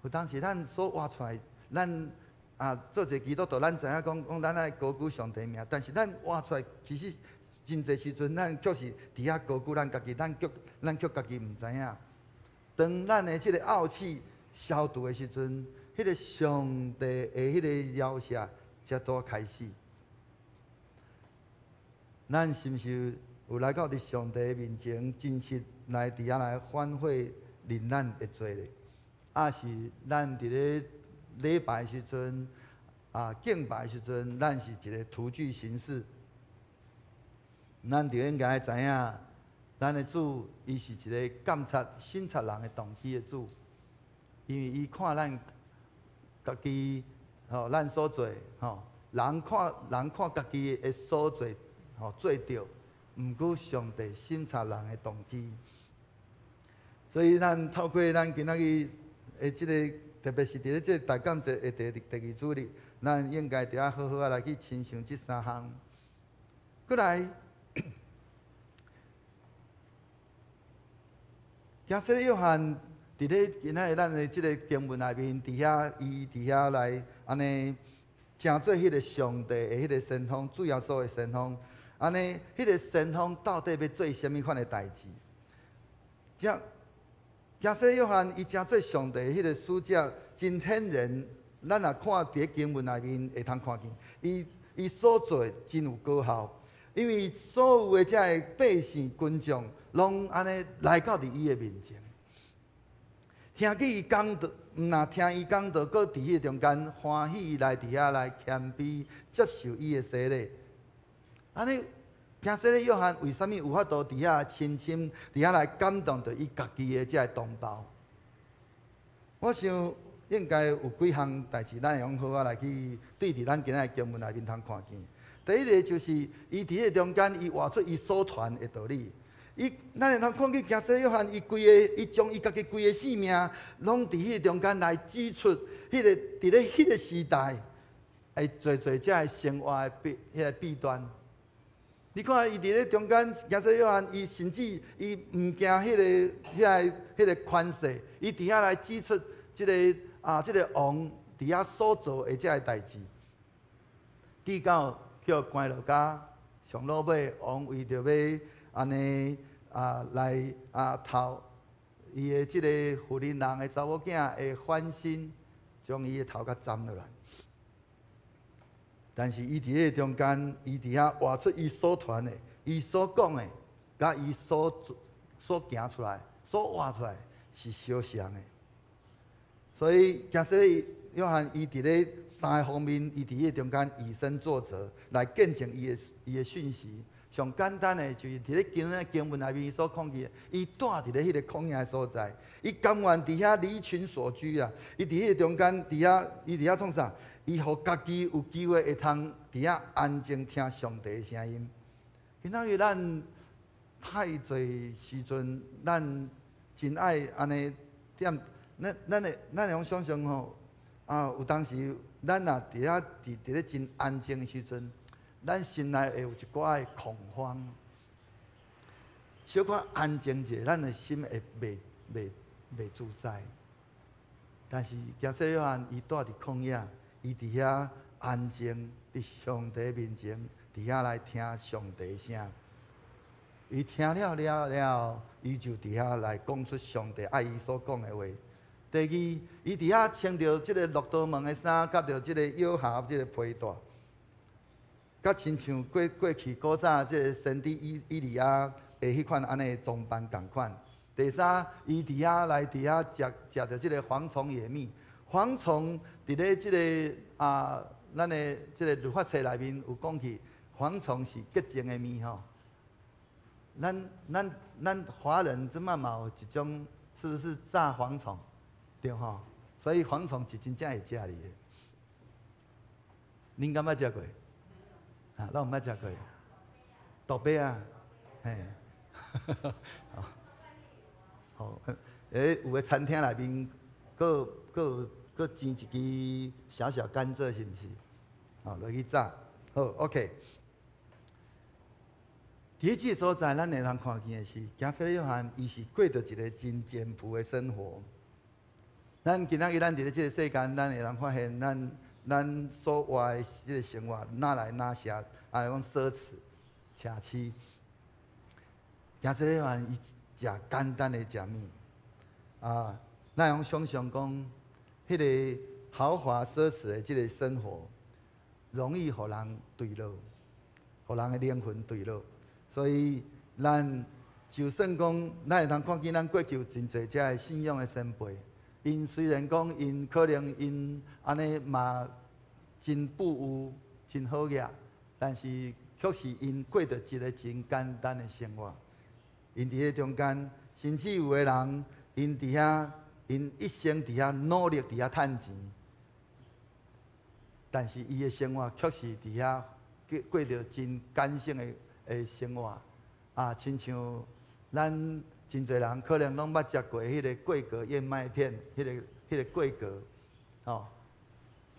有當時咱所活出來，咱啊做一个基督徒，咱知影講講咱愛高舉上帝名，但是咱活出來其實真濟時陣，咱卻是佇遐高舉咱家己，咱卻咱卻家己毋知影。當咱的這个傲氣消除的時陣，彼个上帝的彼个饒赦才拄開始。咱是毋是有來到佇上帝面前，真實來佇遐來反悔認咱的罪咧？抑是咱佇咧禮拜時陣啊，敬拜時陣，咱是一個徒具形式。咱就應該知影，咱的主伊是一個監察、審察人的動機的主，因為伊看咱家己吼，咱所做吼，人看人看家己的所做吼做著，毋過上帝審察人的動機。所以咱透過咱今仔日的這個，特別是佇咧這個大感謝的第二主日，咱應該著愛好好仔來去親想這三項。閣來，驚洗禮約翰佇咧今仔日咱的這個經文內面，佇遐伊佇遐來按呢，成做彼個上帝的彼個先鋒，主耶穌的先鋒。按呢，彼個先鋒到底欲做啥物款的代誌？這驚洗禮約翰伊成做上帝彼個使者，真顯然，咱若看佇咧經文內面會通看見，伊伊所做真有果效，因為所有的這个百姓群眾，攏按呢來到佇伊的面前，聽見伊講道，毋若聽伊講道，閣佇彼個中間歡喜來佇遐來謙卑接受伊的洗禮。按呢，驚洗禮約翰為啥物有法度佇遐深深佇遐來感動著伊家己的這个同胞？我想應該有幾項代誌，咱會用好仔來去對佇咱今仔的經文內面通看見。第一个就是伊佇彼個中間，伊活出伊所傳的道理。伊咱會通看見驚洗禮約翰，伊規个，伊將伊家己規个性命，攏佇彼個中間來指出，彼個佇咧彼個時代會濟濟這个生活的弊，彼個弊端。你看伊佇咧中間，驚洗禮約翰，伊甚至伊毋驚彼個、彼个、彼個權勢，伊佇遐來指出這个啊，這个王佇遐所做的這个代誌，直到予關落甲上落尾，王為著欲按呢啊來啊討伊的這个婦人人的查某囝的歡心，將伊的頭共斬落來。但是伊佇彼个中間，伊佇遐活出伊所傳的、伊所講的，佮伊所做、所行出來、所活出來是相像的。所以，驚洗禮約翰伊佇咧三个方面，伊佇彼個中間以身作則來見證伊的訊息。上簡單的就是佇咧經咧經文內面所講的，伊住佇咧彼个曠野的所在，伊甘願佇遐離群索居啊！伊佇彼个中間，佇遐伊佇遐創啥？伊予家己有機會會通佇遐安靜聽上帝的聲音。今仔日咱太濟時陣，咱真愛按呢踮，咱咱會咱會用想像吼，啊，有當時咱若佇遐佇佇咧真安靜的時陣，咱心內會有一寡的恐慌。小可安靜者，咱的心會袂袂袂自在。但是驚洗禮約翰伊住佇曠野，伊佇遐安靜，佇上帝面前，佇遐來聽上帝聲。伊聽了了了後，伊就佇遐來講出上帝愛伊所講的話。第二，伊佇遐穿著這个駱駝毛的衫，佮著這个腰合這个皮帶，佮親像過過去古早這个先知以以利亞的彼款按呢裝扮仝款。第三，伊佇遐來佇遐食食著這个蝗蟲野蜜。蝗蟲佇咧這个啊，咱的這个律法冊內面有講起，蝗蟲是潔淨的物吼。咱咱咱華人這擺嘛有一種，是不是炸蝗蟲？對吼，所以蝗蟲是真正會食哩的。恁敢捌食過？啊，攏毋捌食過。杜白啊，嘿，好，欸，有的餐廳內面，閣閣閣煎一支小小甘蔗，是毋是？哦，落去炸，好，OK。佇這個所在，咱會通看見的是，驚洗禮約翰伊是過著一个真簡樸的生活。咱今仔日咱佇咧這个世間，咱會通發現，咱咱所活的這个生活，哪來哪舍，啊，講奢侈、奢侈。驚洗禮約翰伊食簡單的食物，啊，咱會用想象講，彼个豪華奢侈的這个生活，容易予人墜落，予予人的靈魂墜落。所以咱就算講，咱會通看見咱過去有真濟遮的信仰的先輩，𪜶雖然講𪜶可能𪜶按呢嘛真富有、真好額，但是卻是𪜶過著一個真簡單的生活。𪜶佇彼中間，甚至有的人，𪜶佇遐，𪜶一生佇遐努力佇遐趁錢，但是伊的生活卻是佇遐過過著真簡省的生活。啊，親像咱真濟人可能攏捌食過彼个桂格燕麥片，彼个桂格，吼，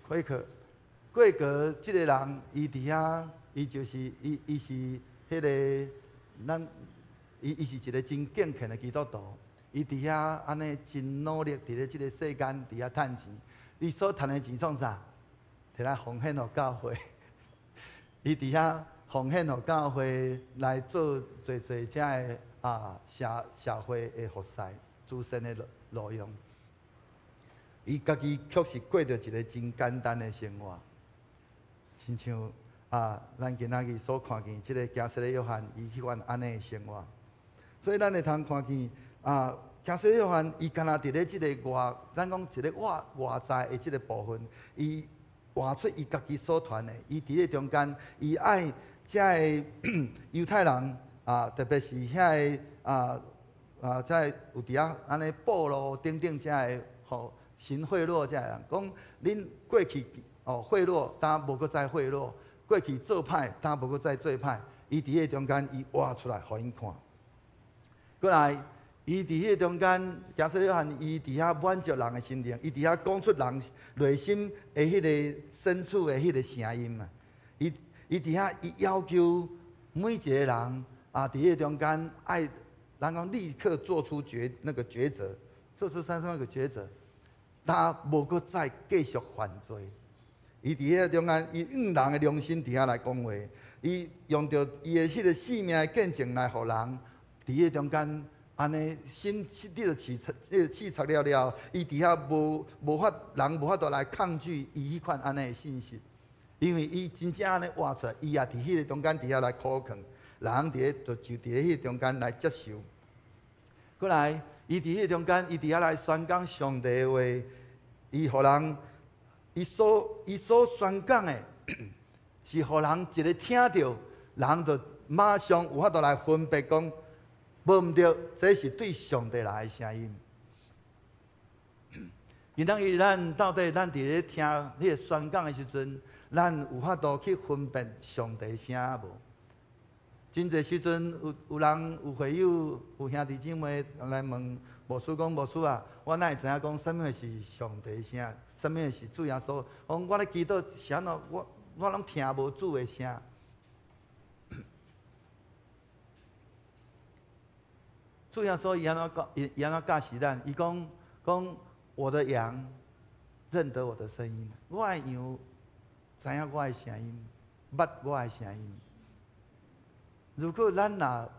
桂格，桂格這个人，伊佇遐，伊就是伊，伊是彼个咱，伊是一个真敬虔的基督徒，伊佇遐按呢真努力佇咧這个世間佇遐趁錢，伊所趁的錢創啥？摕來奉獻予教會，伊佇遐奉獻予教會來做濟濟遮的啊社會的服侍、慈善的路用。伊家己卻是過著一個真簡單的生活，親像啊，咱今仔日所看見這个行洗禮約翰，伊彼款按呢的生活。所以咱會通看見啊，行洗禮約翰伊敢若佇咧這个外，咱講一个外外在的這个部分，伊活出伊家己所傳的，伊佇咧中間，伊愛遮个猶太人啊，特別是遐个啊啊，遮个有佇遐按呢暴露等等遮个吼行賄賂遮个人，講恁過去哦賄賂，今無閣再賄賂；過去做歹，今無閣再做歹。伊佇彼个中間，伊活出來，予𪜶看。過來，伊佇彼個中間，行洗禮約翰，伊佇遐滿足人的心靈，伊佇遐講出人內心的彼个深處的彼个聲音啊！伊佇遐，伊要求每一個人啊，佇彼个中間愛，人講立刻做出決那個抉擇，做出啥物個抉擇，他無閣再繼續犯罪。伊佇彼个中間，伊用人的良心佇遐來講話，伊用著伊的彼个性命的見證來予人佇彼个中間。按呢心，你著試察，你著試察了了，伊佇遐無法人無法度來抗拒伊彼款按呢的信息，因為伊真正按呢活出來，伊也佇彼个中間佇遐來苦勸，人佇咧就佇咧彼个中間來接受。過來，伊佇彼个中間，伊佇遐來宣講上帝的話，伊予人，伊所宣講的，是予人一个聽著，人就馬上有法度來分別講。無毋對，這是對上帝來的聲音。今仔日咱到底咱佇咧聽彼个宣講的時陣，咱有法度去分辨上帝聲無？真濟時陣有人有會友有兄弟姊妹來問牧師講：牧師啊，我哪會知影講啥物是上帝聲，啥物是主耶穌？講我咧祈禱是按怎？我攏聽無主的聲。主耶穌伊按怎講？伊按怎教示咱？伊講講我的羊認得我的聲音，我的羊知影我的聲音，捌我的聲音。如果咱若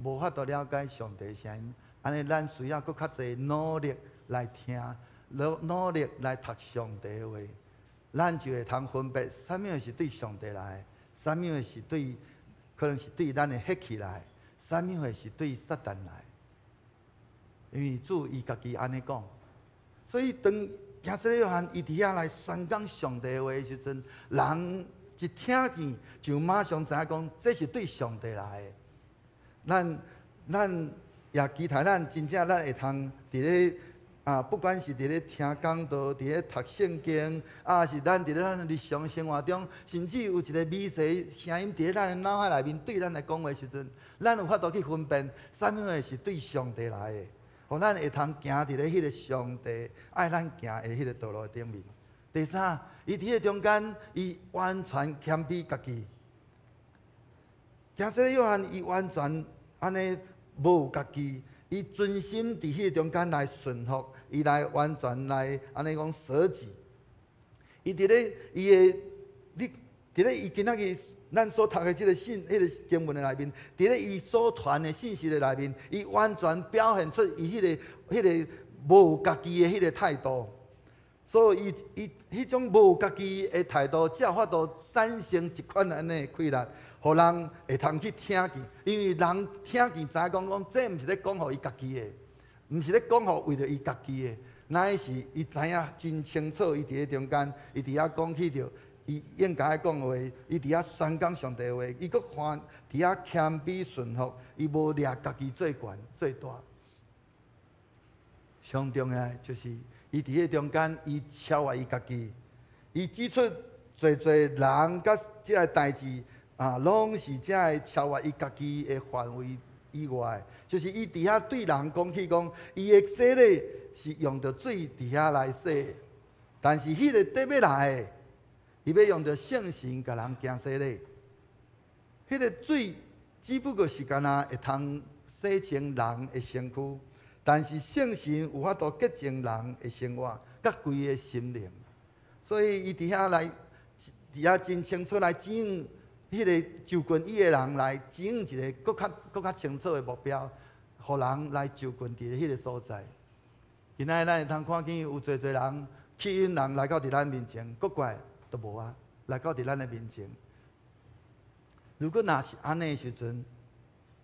無法度了解上帝聲音，按呢咱需要閣較濟努力來聽，努力來讀上帝的話，咱就會通分別啥物是對上帝來的，啥物是對可能是對咱的血氣來的。啥物貨是對撒旦來？因為主伊家己按呢講，所以當行洗禮約翰伊佇遐來宣講上帝的話的時陣，人一聽見就馬上知影講，這是對上帝來的。咱也期待咱真正咱會通佇咧啊，不管是佇咧聽講道，佇咧讀聖經，啊是咱佇咧咱日常生活中，甚至有一个微細聲音佇咧咱的腦海內面對咱來講話時陣，咱有法度去分辨，啥物貨是對上帝來的，予咱會通行佇咧彼个上帝愛咱行的彼个道路頂面。第三，伊佇彼个中間，伊完全謙卑家己。行洗禮約翰，伊完全按呢無家己。伊專心佇彼个中間來順服，伊來完全來按呢講捨己。伊佇咧伊的，你佇咧伊今仔日咱所讀的這个信、彼个經文的內面，佇咧伊所傳的信息的內面，伊完全表現出伊彼个無家己的彼个態度。所以伊伊彼種無家己的態度，才有法度產生這款按呢的氣力，予人會通去聽見。因為人聽見知影講講，這毋是咧講予伊家己的，毋是咧講予為著伊家己的，乃是伊知影真清楚，伊佇咧中間，伊佇遐講起著伊應該講的話，伊佇遐宣講上帝的話，伊閣還佇遐謙卑順服，伊無掠家己做懸做大。上重要的就是伊佇彼中間，伊超越伊家己，伊指出濟濟人佮這个代誌啊，攏是這个超越伊家己的範圍以外，就是伊佇遐對人講起講，伊的洗禮是用著水佇遐來洗，但是彼个得欲來的，伊欲用著聖神共人行洗禮。彼个水只不過是干焦會通洗清人的身軀。但是聖神有法度潔淨人的生活，佮規个心靈，所以伊佇遐來，佇遐真清楚來指引彼个就近伊的人來指引一个閣較閣較清楚的目標，予人來就近佇彼个所在。今仔日咱會通看見有濟濟人吸引人來到佇咱面前，閣過來都無啊，來到佇咱的面前。如果若是按呢的時陣，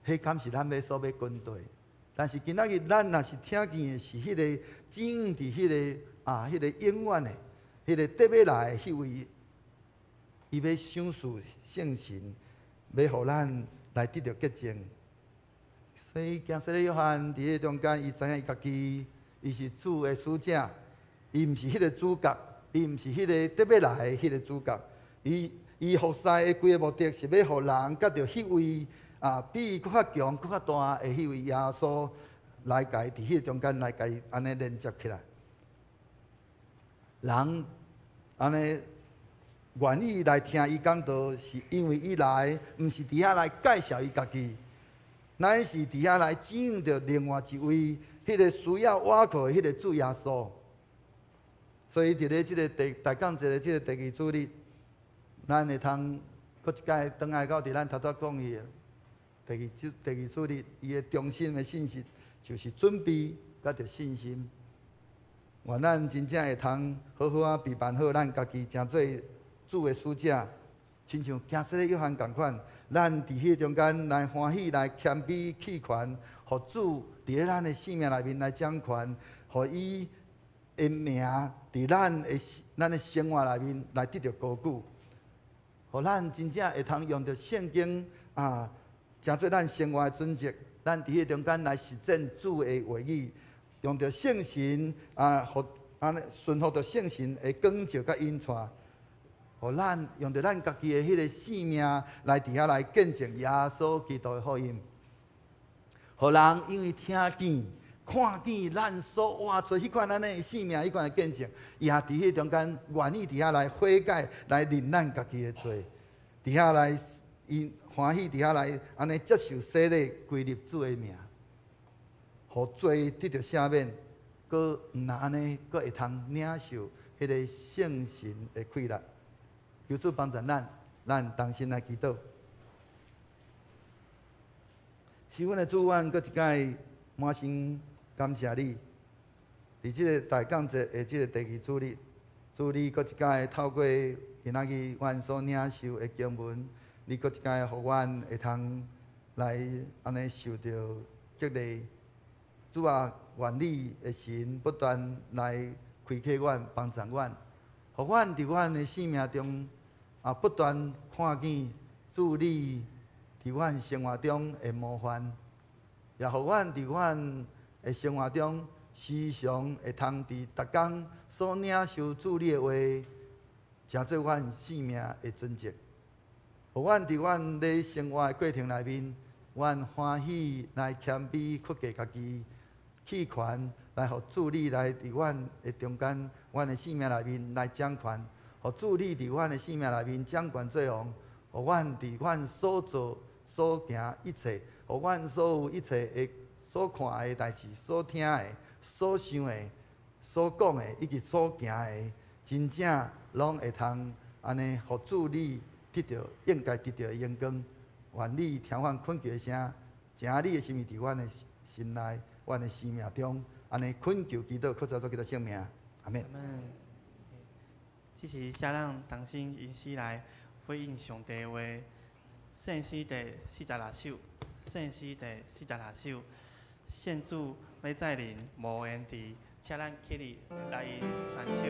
彼敢是咱欲所欲跟隨？但是今仔日咱若是聽見的是彼个指引佇彼个啊，彼个永遠的、彼个得欲來的彼位，伊欲賞賜聖神，欲予咱來得著潔淨。所以，行洗禮約翰佇彼中間，伊知影伊家己，伊是主的使者，伊毋是彼个主角，伊毋是彼个得欲來的彼個主角。伊伊服侍的規个目的是欲予人佮著彼位啊，比伊閣較強、閣較大的彼位耶穌來共伊佇彼個中間來共伊按呢連接起來。人按呢願意來聽伊講道，是因為伊來，毋是佇遐來介紹伊家己，乃是佇遐來指引著另外一位，彼個需要倚靠的彼個主耶穌。所以佇咧這个第大感節的這个第二主日，咱會通閣一擺轉來到佇咱頭拄講去的第二主第二主日，伊的中心的信息就是準備佮著信心。願咱真正會通好好仔備辦好咱家己，成做主的使者，親像行洗禮約翰仝款，咱佇彼中間來歡喜來謙卑棄權，予主佇咧咱的生命內面來掌權，予伊的名佇咱的生活內面來得著高舉，予咱真正會通用著聖經啊，成做咱生活的準則，咱佇彼中間來實踐主的話語，用著聖神啊，予按呢順服著聖神的光照佮引帶，予咱用著咱家己的彼个生命來佇遐來見證耶穌基督的福音，予人因為聽見、看見咱所活出彼款按呢的生命，彼款的見證，伊也佇彼中間願意佇遐來悔改，來認咱家己的罪，佇遐來𪜶歡喜佇遐來按呢接受洗禮，歸入主的名，予罪得著赦免，閣毋但按呢，閣會通領受彼个聖神的氣力。求主幫助咱，咱同心來祈禱。是阮的主，阮閣一擺滿心感謝你，佇這个大感節的這个第二主日，主你閣一擺透過今仔日阮所領受的經文，你閣一擺予阮會通來按呢受著激勵。主啊，願你的神不斷來開啟阮、幫助阮，予阮佇阮的生命中啊，不斷看見主你佇阮生活中的模範，也予阮佇阮的生活中時常會通佇逐工所領受主你的話，成做阮生命的準則。予阮佇阮咧生活的過程內面，阮歡喜來謙卑克制家己，棄權來予主你來佇阮的中間，阮的生命內面來掌權，予主你佇阮的生命內面掌權做王，予阮佇阮所做所行一切，予阮所有一切的所看的代誌、所聽的、所想的、所講的以及所行的，真正攏會通按呢，予主你得著應該得著的榮光。願你聽阮懇求的聲，成你的心意佇阮的心內、阮的生命中，按呢懇求祈禱，靠主耶穌基督聖名，阿們。阿們。這是請咱同心一起來回應上帝的話。聖詩第46首，聖詩第46首，獻主欲再臨無延遲，請咱起立來因傳唱。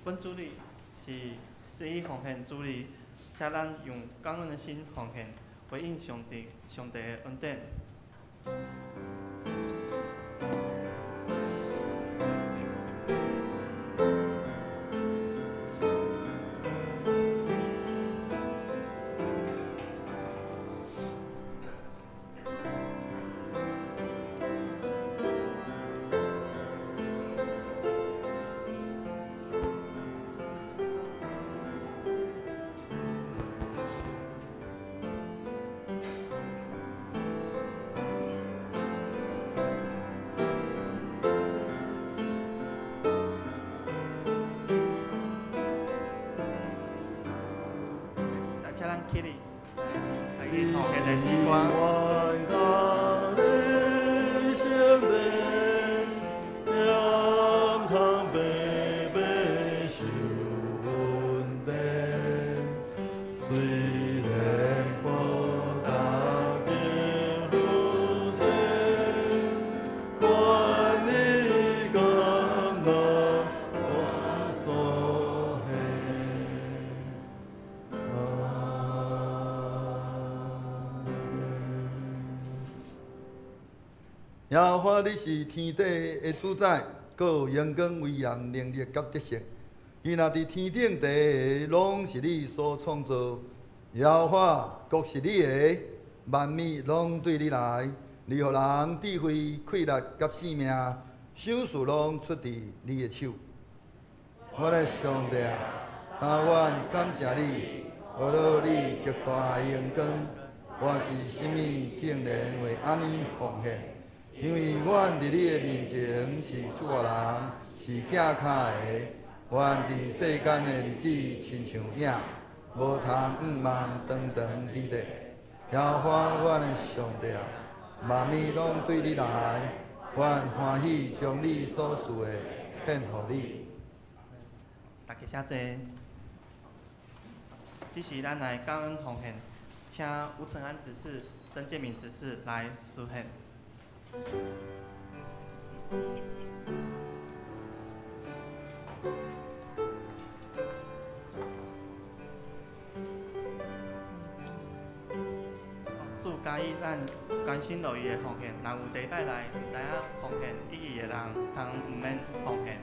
本主日是施予奉獻主日，請咱用感恩的心奉獻，回應上帝的恩典。請咱起立，來去奉獻的詩歌。耶和華，你是天地的主宰，閣有榮光、威嚴、能力佮得勝。伊若佇天頂地，攏是你所創造。耶和華，國是你的，萬物攏對你來。你予人智慧、氣力佮性命，賞賜攏出佇你的手。我的上帝啊，但願感謝你，學了你極大的榮光。我是啥物，竟然會按呢奉獻？因為阮佇你的面前是出外人，是行跤的。阮佇世間的日子親像影，無通向望長長佇咧。耶和華阮的上帝啊，萬物攏對你來，阮欢喜将你所赐的献予你。大家请坐。这时咱来感恩奉献，请吴承安执事、曾建敏执事来书献。主嘉义咱关心乐意的奉献，若有第一摆来毋知影奉献意义的人，通毋免奉献。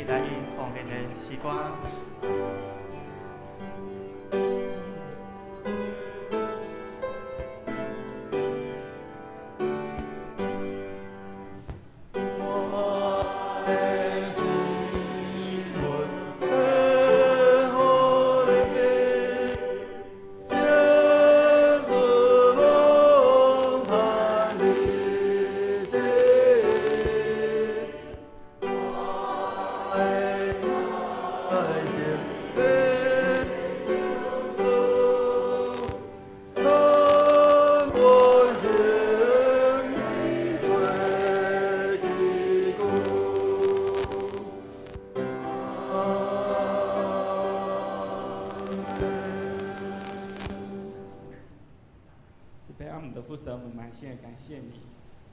来用奉献的诗歌。感谢你，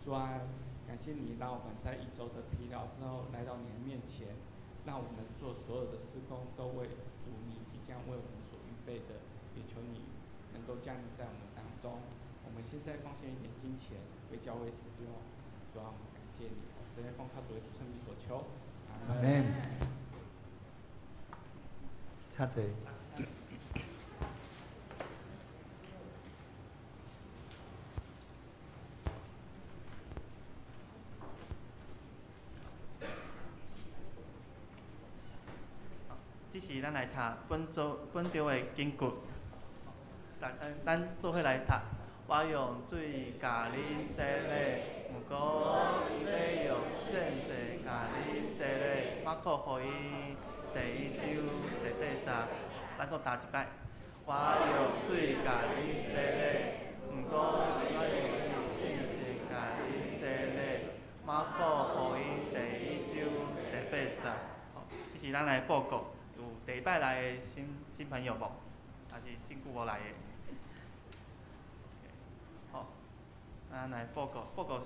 主啊，感谢你让我们在一周的疲劳之后来到你的面前，让我们做所有的事工都为主你即将为我们所预备的，也求你能够降临在我们当中。我们现在奉献一点金钱为教会使用，主啊，我们感谢你，这些奉靠主耶稣圣名所求，阿门。请坐。这是咱来读本周本周的经句，咱做伙来读。我用水共你洗礼，毋过伊欲用圣灵共你洗礼。马可福音第一章第八节，咱阁读一摆。我用水共你洗礼，毋过伊欲用圣灵共你洗礼。马可福音第一章第八节。好，这是咱来报告。有第一摆来的新朋友无？还是真久无来的？好，咱来报告报告。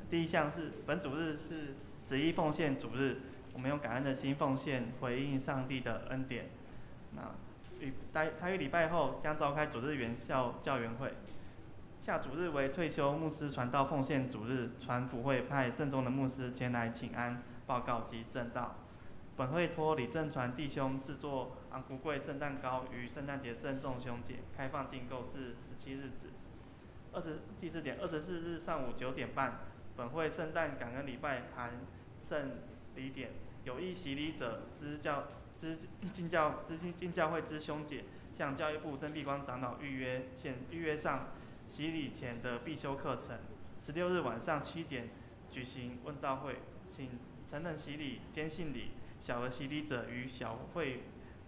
第一项是本主日是十一奉献主日，我们用感恩的心奉献，回应上帝的恩典。那与台语礼拜后将召开主日元校教员会。下主日为退休牧师传道奉献主日，传福会派正宗的牧师前来请安、报告及证道。本会托李正传弟兄制作红龟粿圣诞糕，于圣诞节赠送兄姐，开放订购至17日止。第四点，24日上午9点半，本会圣诞感恩礼拜含圣礼典，有意洗礼者之教之进教之进教会之兄姐，向教育部曾碧光长老预约现预约上洗礼前的必修课程。16日晚上7点举行问道会，请成人洗礼、坚信礼、小额洗礼者与小会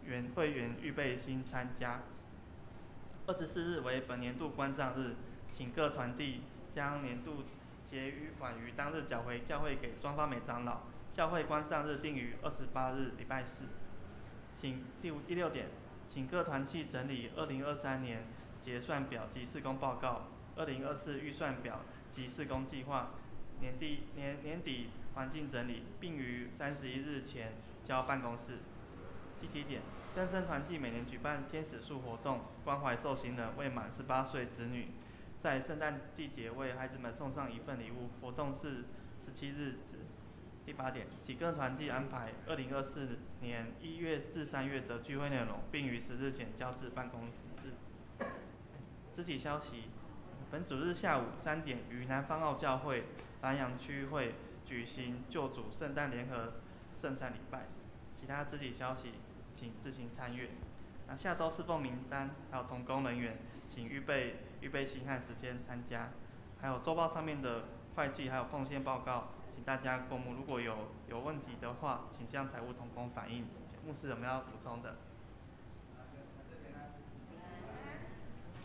员会员预备心参加。24日为本年度关账日，请各团体将年度结余款于当日缴回教会给庄发美长老。教会关账日定于28日礼拜四。请第六点，请各团契整理2023年结算表及事工报告、2024预算表及事工计划、年底环境整理，并于31日前交办公室。第七点，更生团契每年举办天使树活动，关怀受刑人未满18岁子女，在圣诞季节为孩子们送上一份礼物。活动是17日止。第八点，请各团契安排2024年1月至3月的聚会内容，并于10日前交至办公室。肢体消息：本主日下午3点于南方澳教会南洋区会举行救主圣诞联合圣餐礼拜。其他肢体消息，请自行参阅。那下周侍奉名单还有同工人员，请预备心和时间参加。还有周报上面的会计还有奉献报告，请大家过目。如果有问题的话，请向财务同工反映。牧师有没有要补充的？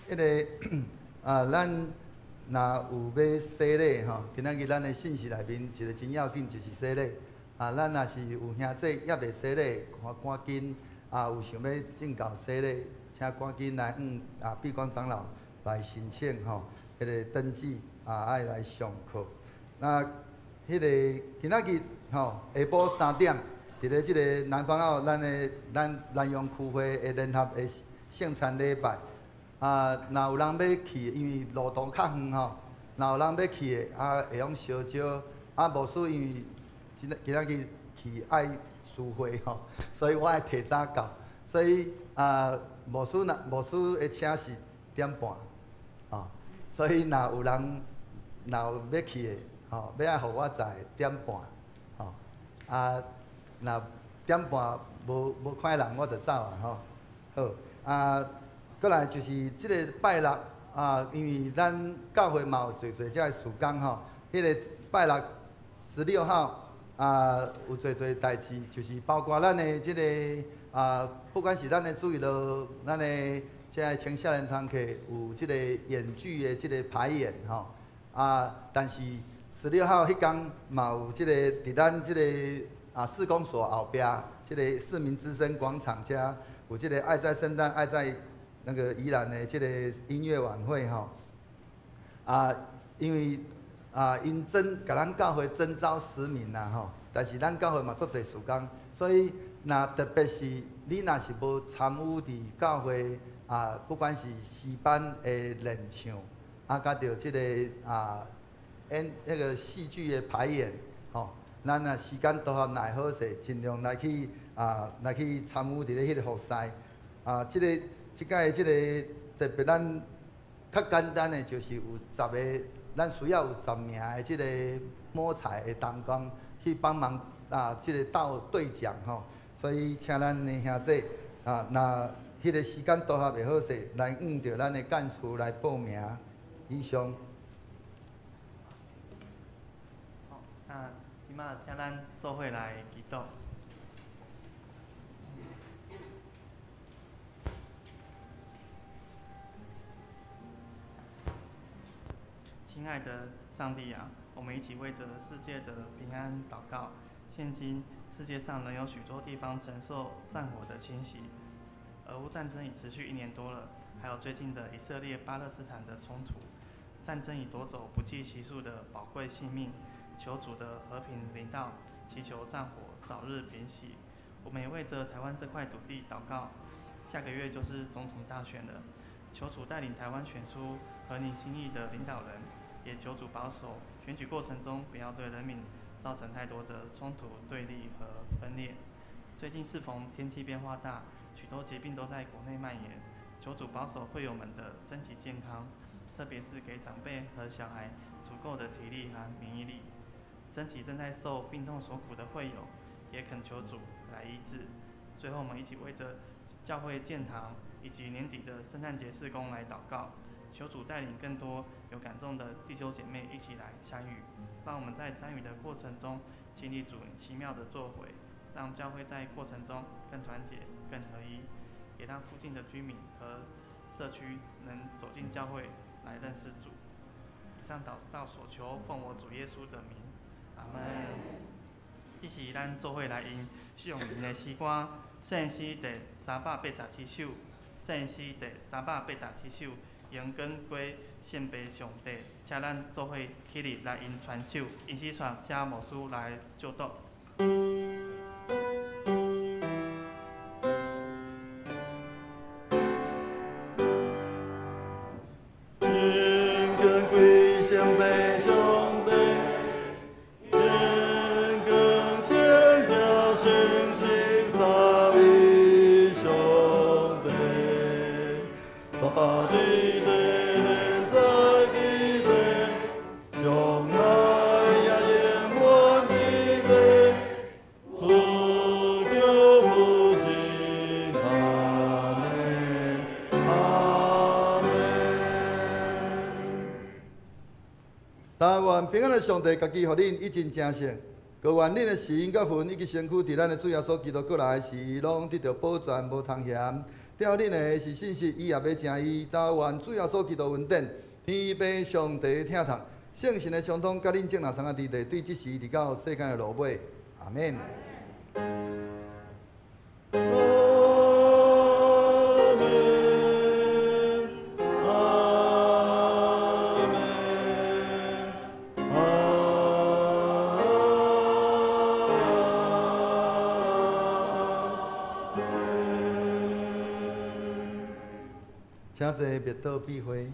彼个啊，咱若有欲洗礼吼，今仔日咱的信息内面一个真要紧就是洗礼。啊，咱若是有兄弟犹未洗礼，赶赶紧啊，有想欲进教洗礼，请赶紧来向闭关长老来申请吼，彼个登记啊，爱来上课。那彼个今仔日吼，下晡3点，伫咧这个南方澳咱的咱南洋区会的联合的圣餐礼拜。啊，若有人欲去，因为路途较远吼，若有人欲去的，啊，会用相招。啊，牧师因为今仔日去爱聚会吼，所以我爱提早到。所以啊，牧师若牧师的车是点半，吼，所以若有人若有欲去的，吼，欲爱予我载点半，吼，啊，若点半无看人，我就走啊，吼。好，啊。阁来就是这个拜六啊，因为咱教会嘛有济济这个事工吼，彼个拜六16号啊，有济济代志，就是包括咱的这个啊，不管是咱的主日学，咱的这个青少年团契有这个演剧的这个排演吼，啊，但是十六号彼工嘛有这个伫咱这个啊市公所后壁这个市民之声广场遮有这个爱在圣诞爱在那个宜兰的这个音乐晚会吼，啊，因为啊，𪜶征共咱教会征召10名啦吼，但是咱教会嘛足济事工，所以若特别是你若是无参与伫教会啊，不管是诗班的练唱，啊，佮著这个啊演那个戏剧的排演，吼，咱若时间拄合若会好势，尽量来去啊，来去参与伫咧彼个服侍，啊，这个。这摆这个特别，咱较简单的就是有十个，咱需要有10名的这个摸彩的同工去帮忙啊，这个斗兑奖吼。所以请咱的兄弟啊，若彼个时间拄合会好势，来向著咱的干事来报名。以上。好，那这摆请咱做伙来祈祷。亲爱的上帝啊，我们一起为着世界的平安祷告。现今世界上仍有许多地方承受战火的侵袭，俄乌战争已持续一年多了，还有最近的以色列巴勒斯坦的冲突，战争已夺走不计其数的宝贵性命。求主的和平临到，祈求战火早日平息。我们也为着台湾这块土地祷告，下个月就是总统大选了，求主带领台湾选出合你心意的领导人。也求主保守选举过程中，不要对人民造成太多的冲突、对立和分裂。最近适逢天气变化大，许多疾病都在国内蔓延，求主保守会友们的身体健康，特别是给长辈和小孩足够的体力和免疫力。身体正在受病痛所苦的会友，也恳求主来医治。最后，我们一起为着教会建堂以及年底的圣诞节事工来祷告。求主带领更多有感动的弟兄姐妹一起来参与，让我们在参与的过程中经历主奇妙的作为，让教会在过程中更团结、更合一，也让附近的居民和社区能走进教会来认识主。以上祷告所求，奉我主耶稣的名，阿门。这是咱做伙来用上面的诗歌，圣诗第387首，圣诗第387首。荣光归献给上帝，请咱做伙起立来用传手，因此带请牧师来祝祷。荣平安的上帝，家己予恁一盡成聖，閣願恁的神佮魂以及身軀，佇咱的主耶穌基督過來時，攏得著保全，無通嫌。疼恁的是信實，伊也欲成伊。但願主耶穌基督恩典，天父上帝疼痛，聖神的相通，佮恁眾人參仔佇咧，對這時直到世間的落尾。阿們。阿們，阿們，阿們。請坐，默禱閉會。